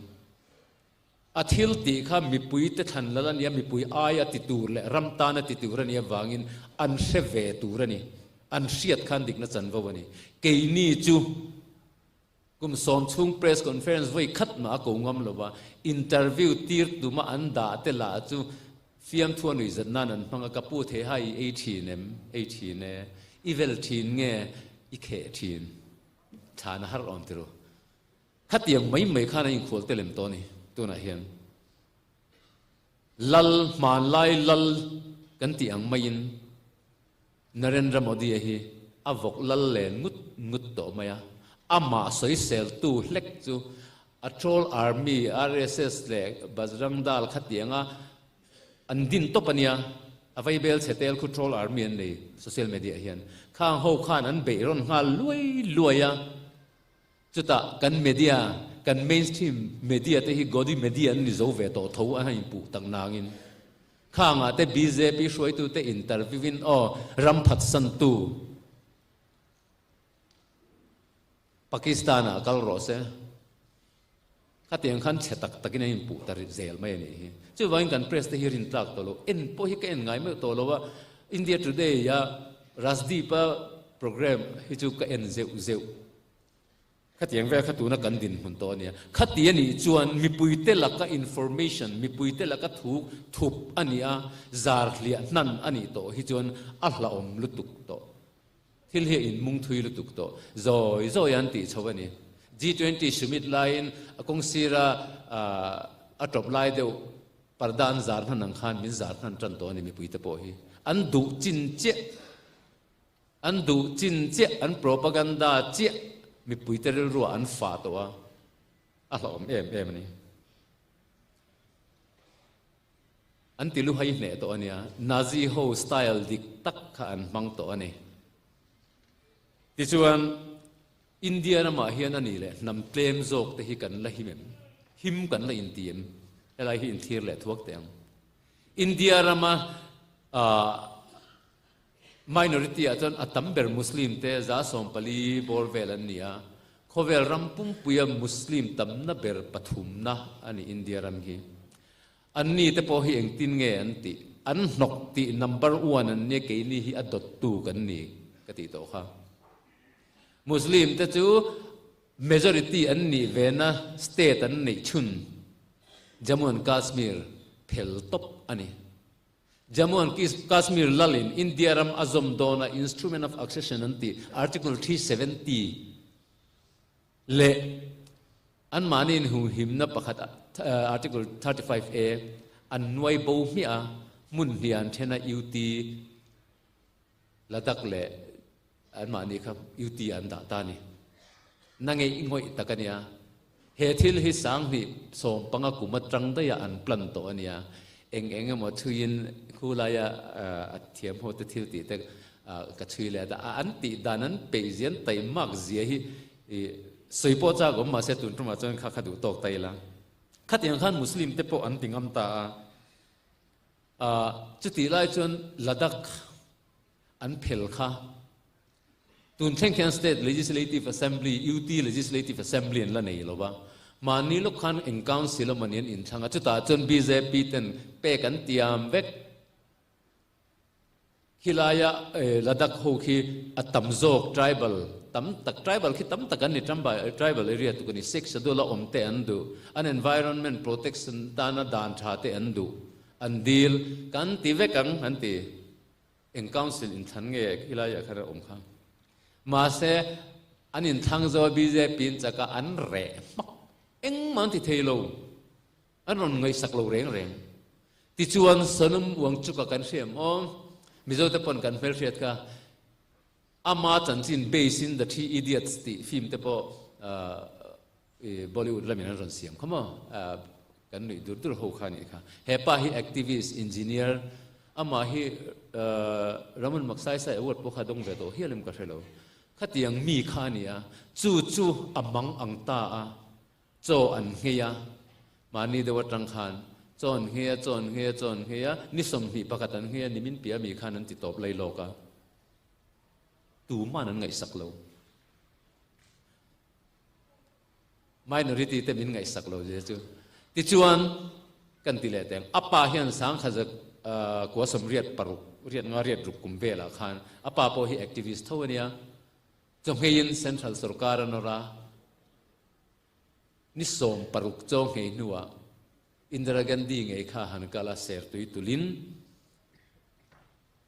S3: A thil tih kha mipuite thlan lal a nia, mipui aia ti tur leh ram tana ti tur a nih avangin an hre ve tur a ni. An hriat khan dikna chanvo a ni. Keini chu kum 10 chhung press conference vawi khat mah a ko ngam lo va, interview tir tuma an dah te lah chu fiamthu a nuihzat nan an hmang a, ka pu thei ha i ei thin em? Ei thin e. I vel thin nge? I kheh thin. Chhana har awm ti ru. Khatiang mai mai khan a inkhual te lem tawh a ni tunah hian. Lal, hmanlai lal kan tih ang maiin Narendra Modi-a hi a vawk lal len ngut ngut tawh mai a. Amah sawiseltu hlek chu a troll army, RSS leh Bajrang Dal khatianga An din tawp a nia, a vaibel chhe tel khu troll army an nei social media ah hian. Khang ho khan an beih rawn nghal luai luai a, chutah kan media, kan mainstream media te hi godi media an ni zo ve tawh tho an han inpuh tak nangin. Khangah te bjp hruaitute interview in aw ram phatsantu Pakistan ah kal rawh se. Khatiang khan chhe tak takin an inpuh ta zel mai a nih hi. Chuvangin kan press te hi rin tlak tawh lo. En pawh hi ka en ngai meuh tawh lo a. India Today a Rajdeep-a program hi chu ka en zeuh zeuh. Khatiang vel kha tuna kan dinhmun tawh a nia. Khati a nih chuan mipuite laka information, mipuite laka thu thup a nih a, zar hliah hnan a nih tawh hi chuan a hlauhawm lutuk tawh. Thil hi a inmung thui lutuk tawh. Zawi zawi an tih chho a ni. G20 summit laiin a kawng sira a tawp lai deuh parda an zar hnan ang khan min zar hnan tan tawh a ni mipuite pawh hi. An duh chin chiah, an duh chin chiah, an propaganda chiah mipuite rilruah an fah tawh a, a hlauhawm em em a ni. An ti luhai hneh tawh a nia, Nazi ho style dik tak kha an hmang tawh a ni. Tichuan, India ramah hian a nih leh hnam tlem zawk te hi kan la him em? Him kan la inti em? Helai hi inthlir leh thuak teh ang. India rama minority ah chuan a tam ber Muslim te 140 bawr vel an ni a, khawvel ram pumpuia Muslim tamna ber pathumna a ni India ram hi. Anni te pawh hi engtin nge an tih? An hnawk tih number one an nia keini hi a dawttu kan ni ka tih tawh kha. Muslim te chu majority an nih vena state an neih chhun Jammu and Kashmir phel tawp a ni. Jammu and Kashmir lalin India ram a zawm dawna instrument of accession an tih Article 370 Leh anmahni inhumhimna pakhat Article 35 A an nuai bo hmiah a, hmun hnih an then a UT Ladakh leh anmahni kha UT an dah ta a ni. Na ngeih ngawih tak a nia. He thil hi 2015 kum atang daih a an plan tawh a nia. Eng eng emaw chhuiin khulaia a thiam ho te thil tih te ka chhui leh a, an tih dan an peih zia an taimak zia hi i sawi pawh chak awm mahse tun tumah chuan kha kha duh tawk ta ila. Khatiang khan Muslim te pawh an ti ngam ta a, chutih lai chuan Ladakh an phel kha tun thleng khian State Legislative Assembly, UT Legislative Assembly an la nei lo va, mahni lawk khan eng council emaw ni an inthlang a, chutah chuan bjp ten pek an tiam vek. Khilaia Ladakh ho khi a tam zawk tribal tam tak tribal khi tam tak an ni tribal area tuk a ni six schedule a awm te an duh an environment protection tana dan tha te an duh an dil kan ti vek ang an ti eng council inthlan nge khilaiah khan a awm kha mahse an inthlang zo a bjp in chaka an reh hmak engmah an ti thei lo. An rawn ngaihsak lo reng reng. Tichuan Sonam Wangchuk-a kan hria em aw? Mizote pawn kan hmelhriat kha ama chanchin base in The Three Idiots tih film te pawh Bollywood lamin an rawn siam kha maw? Kan nuih dur dur ho kha anih kha. He pa hi activist, engineer, amah hi Ramon Magsaysay Award pawh kha dawng ve tawh hial em ka hre lo. Khatiang mi kha a ni a, chu chu a mang ang ta a. Chaw an nghei a, mahni deuh atang khan chaw an nghei a, chaw an nghei a, chaw an nghei a, ni 21 an nghei a, nimin piah ami khan an ti tawp lai lawk a, tuman an ngaihsak lo. Minority te min ngaihsak lo zia chu. Tichuan, kan ti leh teng, a pa hian sangkha kua 86, riat nga riat ruk kum velah khan a pa pawh hi activist tho a nia, Chawngheiin Central sorkar a nawr a, ni 60 chawnghei hnuah Indira Gandhi ngei kha han kal a, sertui tulin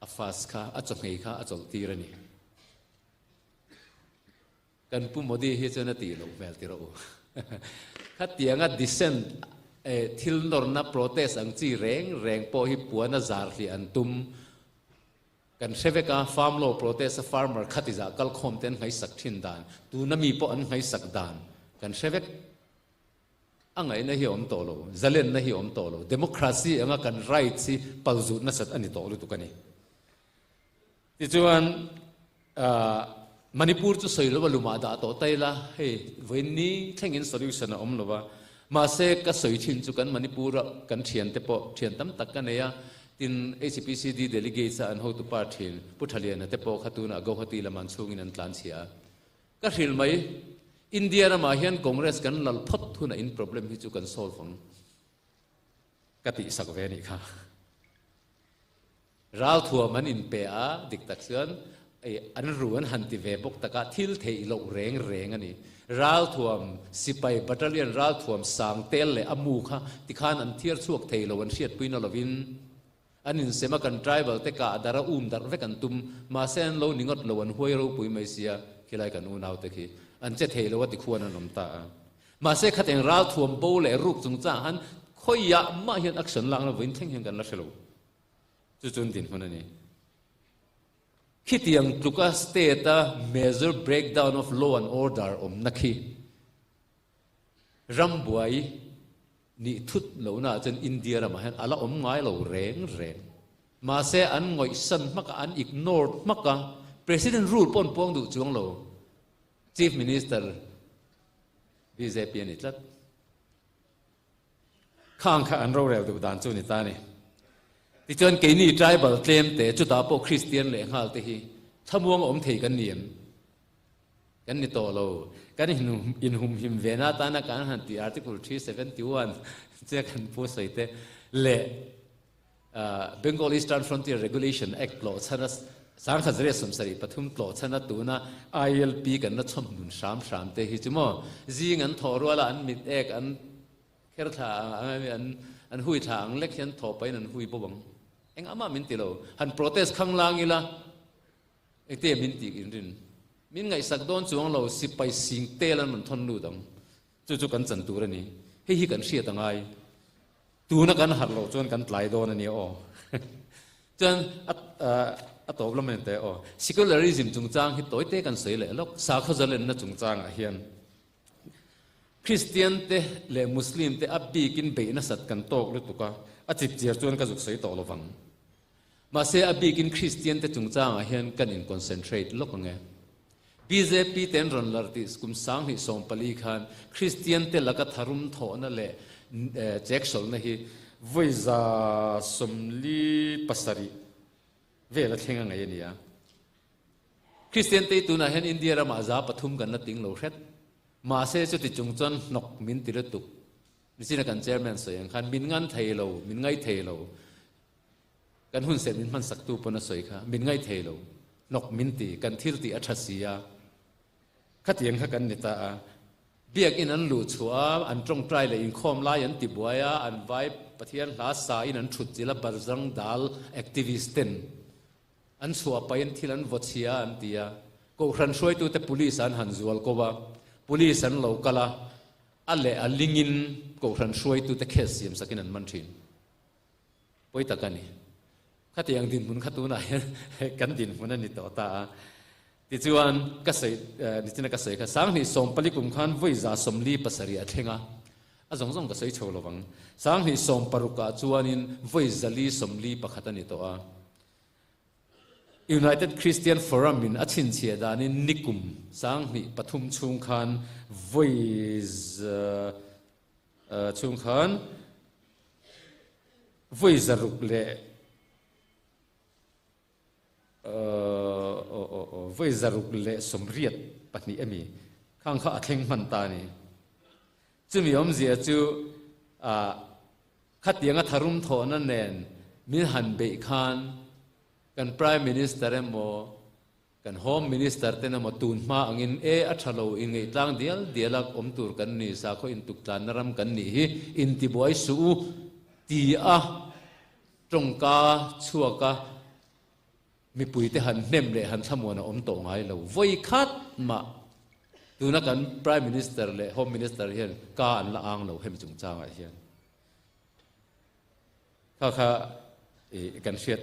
S3: a fast kha, a chawnghei kha a chawlh tir a ni. Kan Pu Modi hi chuan a tih loh hmel ti rawh u. Khatianga dissent thil nawrna protest ang chi reng reng pawh hi puan a zar hliah an tum. Kan hre vek a, farm law protest a farmer khati zah kalkhawm te an ngaisak thin dan, tuna mi pawh an ngaisak dan kan hre vek. A ngaihna hi a awm tawh lo, zalenna hi a awm tawh lo, democracy anga kan rights hi palzut nasat a ni tawh lutuk a ni. Tichuan Manipur chu sawi lo a lumah dah tawh ta ila, hei vawiin thlengin solution a awm lo va, mahse ka sawi thin chu kan Manipur a kan thiante pawh thian tam tak ka nei a, tin HPCD delegates a an hotupa thin Pu Thaliana te pawh kha tunah Guwahati lamah an chhungin an tlanchhia a. Ka hrilh mai, India ramah hian Congress kan lal phawt hunah in problem hi chu kan solve ang ka tihsak ve a nih kha. Ralthuam an inpe a, dik tak chuan an ru an han ti ve bawk tak a, thil theih loh reng reng a ni. Ralthuam, sipai battalion ralthuam sang tel leh a mu kha tikhan an thiar chhuak thei lo an hriatpuina lovin An insem a kan tribal te kah darh a um darh vek an tum, mahse an lo ni ngawt lo an huai ropui mai sia khilai kan unau te khi an che thei lo a ti khuan an awm ta a. Mahse khateng ral thuam bo leh ruk chungchang han khawiah mah hian action lakna vawiin thleng hian kan la hre lo. Chu chu an dinhmun a ni. Khitiang tluka state a major breakdown of law and order awmna khi Rambuai nih thut lohnaah chuan India ramah hian a la awm ngai lo reng reng. Mahse an ngawihsan hmak a, an ignored hmak a, President rule pawh an puang duh chuang lo. Chief Minister bjp a ni tlat. Khang kha an rorel duh dan chu ni ta a ni. Tichuan keini tribal tlem te, chutah pawh Kristian leh nghal te hi thlamuang awm thei kan ni em? Kan ni tawh lo. Kan inhumhim ve na atana kan han tih Article 371 che kan pu sawi te leh Bengal Eastern Frontier Regulation Act tlawh chhana 1973 tlawh chhana tuna ILP kan la chhawmhnun hram hram te hi chu maw zing an thawh ruala an mit ek an kher thla ang an hui thla ang lek hian thawh pahin an hui bawk ang. Engah mah min ti lo. Han protest khang lang ila. Engte min tih in rin? Min ngaihsak dawn chuang lo sipai sing tel an rawn thawn lut ang. Chu chu kan chan tur a ni. Hei hi kan hriat a ngai. Tuna kan harh loh chuan kan tlai dawn a nia aw. Chuan a a tawp lam a ni teh aw. Secularism chungchang hi tawi te kan sawi leh lawk. Sakhaw zalenna chungchangah hian Kristian te leh Muslim te a bikin beih nasat kan tawk lutuk a, a chipchiar chuan ka zuk sawi tawh lovang. Mahse a bikin Kristian te chungchangah hian kan in concentrate lawk ang e. Bjp te an rawn lar tih kum 2014 khan Kristian te laka tharum thawhna leh cheksawlhna hi vawi 47 vel a thleng a ngaih a ni a. Kristian te hi tunah hian India ramah 3% kan la ting lo hret. Mahse chuti chung chuan hnawk min ti lutuk. Nichina kan chairman sawi ang khan min ngan thei lo, min ngai thei lo. Kan hun set min hmansaktu pawn a sawi kha, min ngaih thei lo, hnawk min ti, kan thil tih a tha si a, khatiang kha kan ni ta a. Biakinn an luh chhuah a, an tawngtai leh inkhawm lai an ti buai a, an vai Pathian hla sa in an thut chilh a, Bajrang Dal activist ten an chhuah pahin thil an vaw chhia an ti a, Kohhran hruaitute police an han zual ko a, police an lo kal a, a leh a lingin Kohhran hruaitute case siam sakin an man thin. Pawi tak a ni. Khatiang dinhmun kha tunah hian kan dinhmun a ni tawh ta a. Tichuan, ka sawi, nichina ka sawi kha, 2014 kum khan vawi 47 a thleng a, a zawng zawng ka sawi chho lovang. 2016 ah chuanin vawi 441 a ni tawh a. United Christian Forum in a chhinchhiah danin nikum 2003 chhung khan vawi chhung khan Vawi zaruk leh vawi 682 a mi khang kha a thleng hman ta a ni. Chumi awmzia chu khatianga tharum thawhna nen min han beih khan kan Prime Minister emaw Kan Home Minister ten emaw tun hma angin e a tha lo in ngeihtlang dial dial a awm tur kan ni, sakhaw intuktlanna ram kan nih hi intibuai suh u ti a tawngka chhuak a mipuite han hnem leh han thlamuan a awm tawh ngai lo. Vawi khat mah. Tuna kan Prime Minister leh Home Minister hian ka an la ang lo hemi chungchangah hian. Kha kha i kan hriat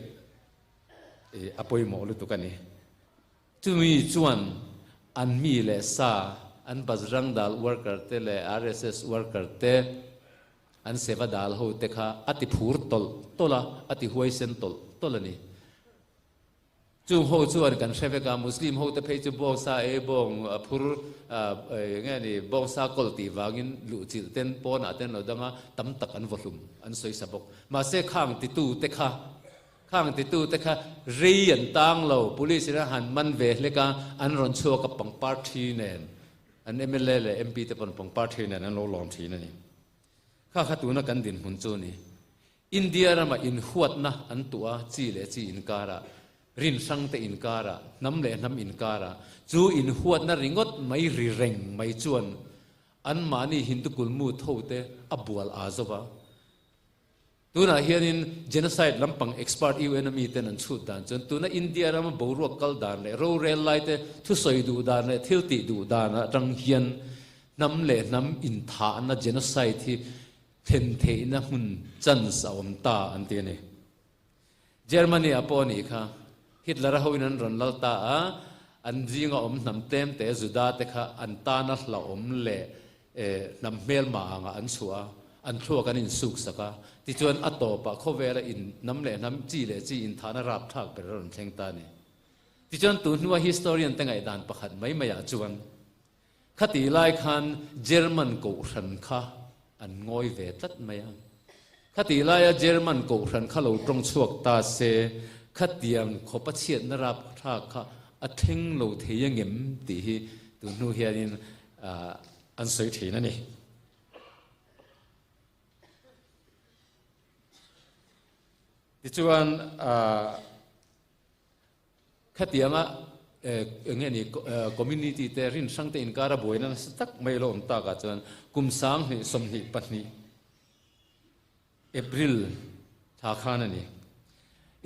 S3: i a pawimawh lutuk a ni. Chumi chuan an mi leh sa, an Bajrang Dal worker te leh RSS worker te, an Seva Dal ho te kha a ti phur tawlh tawlh a, a ti huaisen tawlh tawlh a ni. Chung ho chuan kan hre vek a, Muslim ho te phei chu bawngsa ei bawng phur nge ni bawngsa kawl tih vangin luhchilh ten pawnah ten lo dang a, tam tak an vawhlum an sawi sa bawk. Mahse khang titu te kha khang titu te kha rei an tang lo, police in an han man ve hlek a, an rawn chhuak a pangpar thi nen an mla leh MP te pawn pangpar thi nen an lo lawm thin a ni. Kha kha tuna kan dinhmun chu a ni. India rama inhuatna an tuah a, chi leh chi inkarah, rin hrangte inkarah, hnam leh hnam inkarah, chu inhuatna ringawt mai ri reng mai chuan anmahni Hindu kulmu thote a bual aa zo va. Tunah hianin genocide lampang expert UN a miten an chhut dan chuan tuna India rama boruak kal dan leh rorel laite thusawi duh dan leh thil tih duh dan atang hian hnam leh hnam inthahna genocide hi Thlen theihna hmun chance a awm ta an ti a ni. Germany ah pawh a nih kha. Hitler a hoin an rawn lal ta a, an zinga awm hnam tlem te Juda te kha an tana hlauhawm leh hnam hmelma angah an chhuah a, an thluak an insuk sak a. Tichuan a tawpah khawvela in hnam leh hnam, chi leh chi inthahna rapthlak ber a rawn thleng ta a ni. Tichuan tun hnua historian te ngaihdan pakhat mai maiah chuan Khatih lai khan German kohhran kha an ngawi ve tlat mai a. Khatih laia German kohhran kha lo tawng chhuak ta se, khatiang khawpa chhiatna rapthlak kha a thleng lo thei angem tih hi tun hnu hianin an sawi thin a ni. Tichuan. Khatianga eng nge ni community te rin hrang te inkar a buaina nasa tak mai lo awm takah chuan kum 20 22 April thla khan a ni.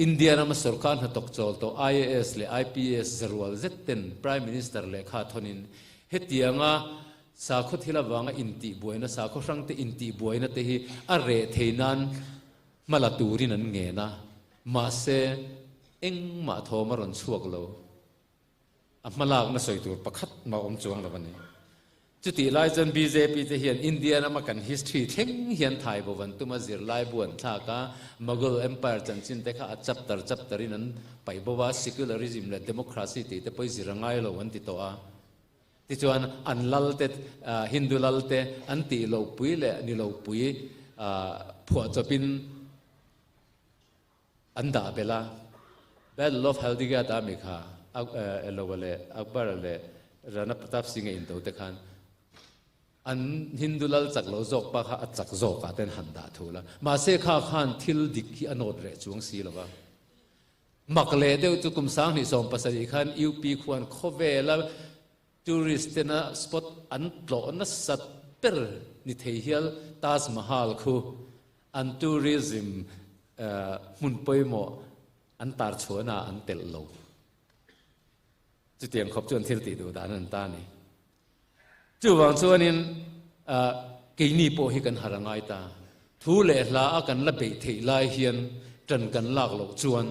S3: India rama sorkar hnathawk chawl tawh IAS leh IPS zarual zet ten Prime Minister lehkha thawnin hetianga sakhaw thil avanga intihbuaina sakhaw hrang te intihbuaina te hi a reh thei nan hma la turin an ngen a, mahse engmah thawm a rawn chhuak lo. A hmalakna sawi tur pakhat mah awm chuang lo a ni. Chutih lai chuan bjp te hian India rama kan history thleng hian thai bo van tuma zirlai bu an thlak a, Mughal Empire chanchin te kha a chapter chapter in an paih bo a, secularism leh democracy tih te pawh i zir a ngai lo an ti tawh a. Tichuan an lal te, Hindu lal te an tih loh pui leh ni lo pui phuahchawpin an dah belh a. Battle of Haldighat a mi kha Elowa leh Akbar leh Rana Pratap Singh a indo te khan an Hindu lal chak lo zawk pa kha a chak zawkah ten han dah thul a. Mahse kha khan thil dik hi a nawt reh chuang si lo va. Mak leh deuh chu kum 2017 khan UP khuan khawvela tourist tena spot an tlawh nasat ber ni thei hial Taj Mahal khu an tourism hmun pawimawh an tar chhuahna ah an telh lo. Chutiang khawp chuan thil tih duh dan an ta a ni. Chuvang chuanin keini pawh hi kan har a ngai ta. Thu leh hla a kan la beih theih lai hian ṭan kan lak loh chuan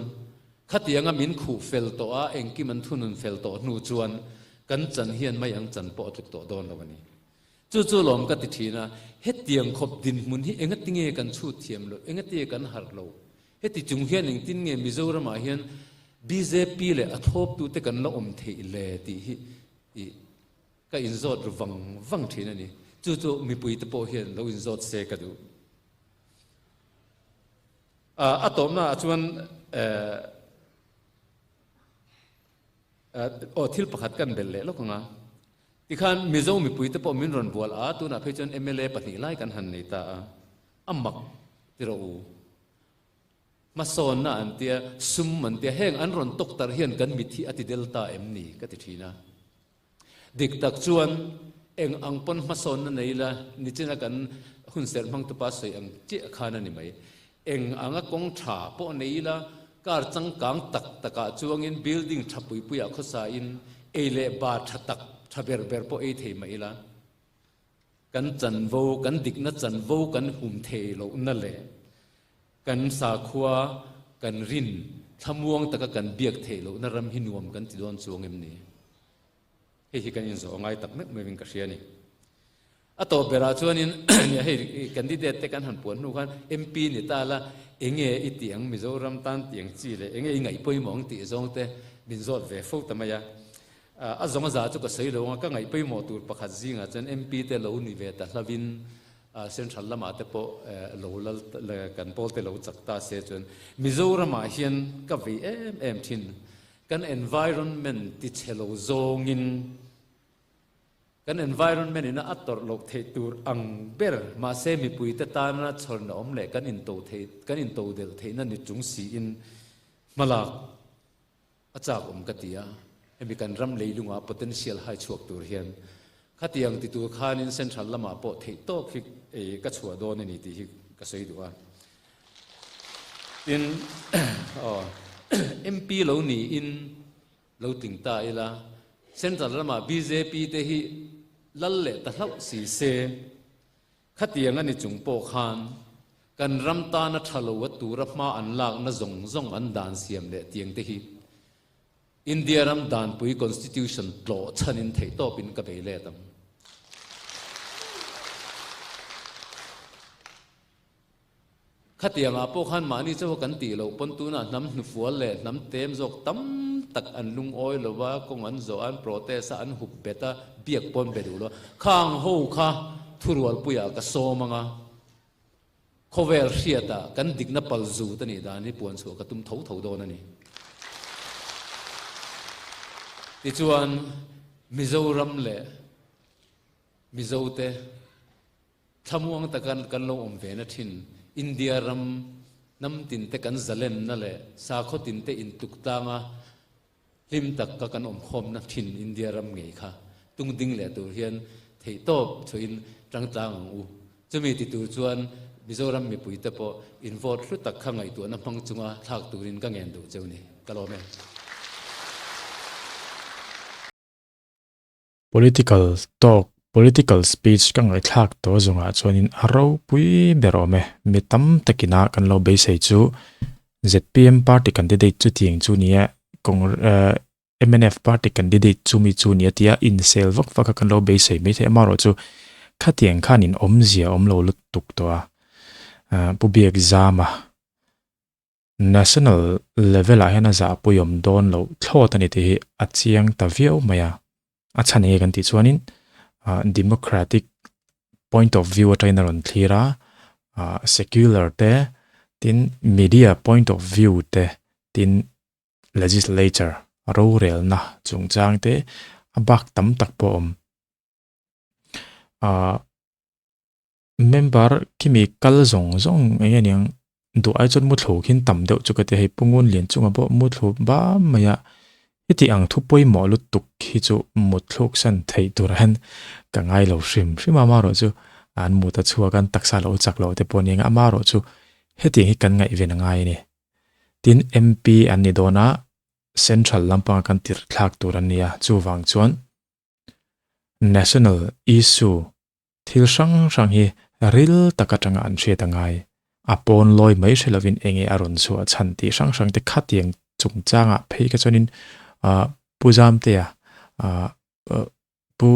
S3: khatianga min khuh fel tawh a, engkim an thunun fel tawh hnu chuan kan chan hian mai ang chan pawh a tluk tawh dawn lo a ni. Chu chu lawm ka ti ṭhin a, hetiang khawp dinhmun hi engatinge kan chhut thiam loh, engatinge kan harh loh? Heti chung hian engtin nge Mizoramah hian bjp leh a thlawptute kan la awm theih le tih hi i ka inzawt ru vang vang thin a ni. Chu chu mipuite pawh hian lo inzawt se ka duh. A tawpna ah chuan aw thil pakhat kan belh leh lawk ang a. Tikhan Mizo mipuite pawh min rawn bual a, tunah phei chuan mla pahnih lai kan han nei ta a, a mak ti rawh u. Hmasawnna an tia, sum an tia, heng an rawn tawk tar hian kan mit hi a ti del ta em ni ka ti thin a. Dik tak chuan eng ang pawn hmasawnna nei la, nichina kan hun serh hmang tupa sawi ang chiah khan a ni mai. Eng anga kawng tha pawh nei la, car changkang tak takah chuangin building tha pui puiah khawsain ei leh bar tha tak. tha ber ber pawh ei thei mah ila, kan chanvo, kan dikna chanvo kan hum thei lohna leh kan sakhua kan rin thlamuang taka kan biak theih lohna ram hi nuam kan ti dawn chuang em ni? Hei hi kan inzawh ngai tak meuh meuhin ka hria a ni. A tawp berah chuanin nia hei candidate te kan han puan hnu khan MP ni ta la enge i tih ang Mizoram tan tih ang chi leh enge i ngaih pawimawh ang tih zawng te min zawt ve fo ta mai a. A zawng a za chu ka sawi lo ang a, ka ngaih pawimawh tur pakhat zingah chuan MP te lo ni ve ta hlavin Central lamah te pawh lo lal kan pawl te lo chak ta se chuan Mizoramah hian ka vei em em thin. Kan environment ti chhe lo zawngin Kan environment ina a tawrh loh theih tur ang ber, mahse mipuite tana chhawrna awm leh kan into theih, kan into delh theihna ni chung siin hmalak a chak awm ka ti a. Hemi kan ram leilunga potential hai chhuak tur hian khatiang ti tur khanin central lamah pawh theih tawk hi ka chhuah dawn a ni tih hi ka sawi duh a. Tin, aw, MP lo niin Lo tling ta ila, Central ramah bjp te hi lal leh ta hlauh si se, khatiang a ni chung pawh khan kan ram tana tha lo a tura hma an lakna zawng zawng an dan siam leh tiang te hi India ram danpui Constitution tlawh chhanin theihtawpin ka bei let ang. Khatiangah pawh khan mahni chauha kan tih loh pawn tunah hnam hnufual leh hnam tem zawk tam tak an lungawi lo va, kawng an zawh a, an protest a, an hup bet a, biak pawn be duh lo a. Khang ho kha thurualpuiah ka sawm ang a, khawvel hriatah kan dikna pal zut a nih dan hi puan chhuah ka tum tho tho dawn a ni. Tichuan, Mizoram leh Mizote, Thlamuang taka kan lo awm ve na thin India ram hnam tinte kan zalenna leh sakhaw tinte intuk tlanga hlim taka kan awm khawmna thin India ram ngei kha tung ding leh tur hian theihtawp chhuahin tang tlang ang u. Chumi ti tur chuan Mizoram mipuite pawh in vote hlu tak kha ngaihtuahna hmang chunga thlak turin ka ngen duh cheu ni. Ka lawm e.
S1: Political talk, political speech ka ngaihthlak tawh zawngah chuanin a ropui ber awm e. Mi tam takina kan lo beisei chu zpm party candidate chutiang chu nia, Congr mnf party candidate chumi chu nia tia insel vak vak a kan lo beisei maithei amaherawhchu khatiang khanin awmzia awm lo lutuk tawh a. Pu Biakzama National level ah hian a zahpuiawm dawn loh thlawt a ni tih hi a chiang ta viau mai a. A chhan enge kan tih chuanin democratic point of view atangin a rawn thlir a, secular te tin media point of view te tin legislature rorelna chungchang te a bak tam tak pawh a awm. Member khimi kal zawng zawng eng nge niang duh ai chuan muthlu khin tam deuh chu ka ti hei pungun lian chunga pawh muthlu bam mai a heti ang thu pawimawh lutuk hi chu mutthluk san theih tur hian ka ngai lo hrim hrim a amaherawh chu an mut a chhuak a an taksa lo chak loh te pawh a ni ang a amaherawh chu hetiang hi kan ngaihven a ngai a ni tin MP an ni dawn a central lampanga kan tirh thlak tur an ni a chuvang chuan national issue Thil hrang hrang hi ril tak atanga an hriat a ngai. A pawn lawi mai hre lovin enge a rawn chhuah chhan tih hrang hrang te khatiang chungchangah phei kha chuanin ah Pu Zamtea ah Pu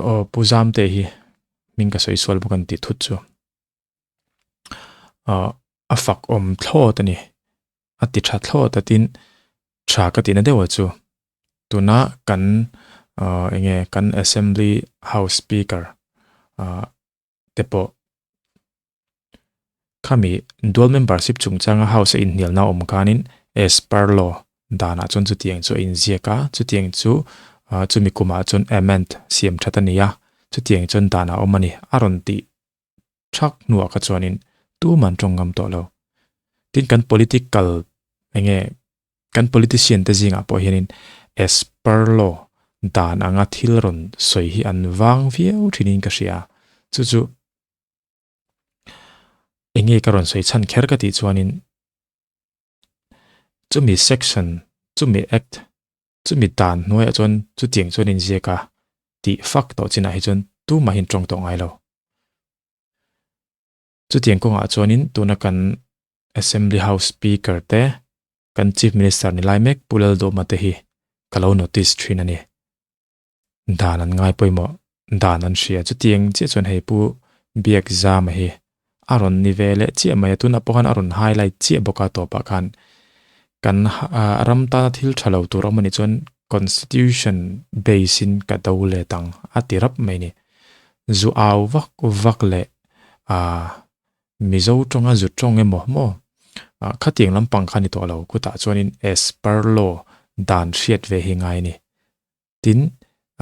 S1: aw Pu Zamte hi hming ka sawi sual bawk an tih thut chu ah a fak awm thlawt a ni. A ti tha thlawt a tin tha ka tihna deuh a chu. Tuna kan ah eng nge kan assembly house speaker ah te pawh khami dual membership chungchanga house a inhnialna awm khanin as per law danah chuan chutiang chu a inziak a chutiang chu ah chumi kumah chuan amend siam that a ni a chutiang chuan danah a awm a ni a rawn tih thak hnuah kha chuanin tuman tawng ngam tawh lo. Tin kan political eng nge kan politician te zingah pawh hianin as per law dan anga thil rawn sawi hi an vang viau thinin ka hria. Chu chu eng nge ka rawn sawi chhan kher ka tih chuanin chumi section. Chumi Act, chumi dan hnuaiah chuan chutiang chuan inziak a tih fak tawh chinah hi chuan tumahin tawng tawh ngai lo. Chutiang kawngah chuanin tuna kan Assembly House Speaker te, kan Chief Minister ni lai mek Pu Lalduhma te hi ka lo notice thin a ni. Dan an ngai pawimawh, dan an hria. Chutiang chiah chuan hei Pu Biakzama hi a rawn ni ve leh chiah mai a, tunah pawh khan a rawn highlight chiah bawk a tawpah khan kan ram tana thil tha lo tur awm a nih chuan Constitution base in ka do let ang a ti rap mai a ni. Zu au vak vak leh ah Mizo tawnga zu tawng emaw maw ah khatiang lampang kha ni tawh lo kutah chuanin as per law dan hriat ve hi ngai a ni. Tin,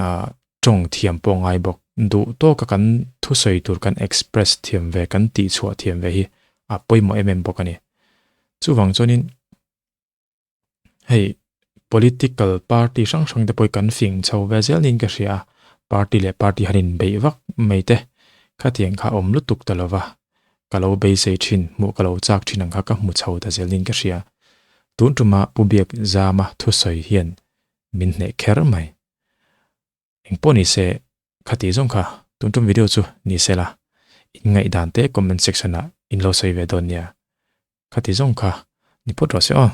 S1: ah tawng thiam pawh ngai bawk. Duh tawka kan thusawi tur kan express thiam ve, kan tihchhuah thiam ve hi a pawimawh em em bawk a ni. Chuvang chuanin hei political party hrang hrang te pawh hi kan fing chho ve zel niin ka hria a, party leh party han inbeih vak mai te khatiang kha awm lutuk ta lova ka lo beisei thin, hmuh ka lo chak thin ang kha ka hmu chho ta zel niin ka hria. Tun tuma Pu Biak Zama thusawi hian min hneh kher mai. Engpawh ni se, khati zawng kha tun tum video chu ni se la, in ngaihdan te comment section ah in lo sawi ve dawn nia. Khati zawng kha ni phawt rawh se aw.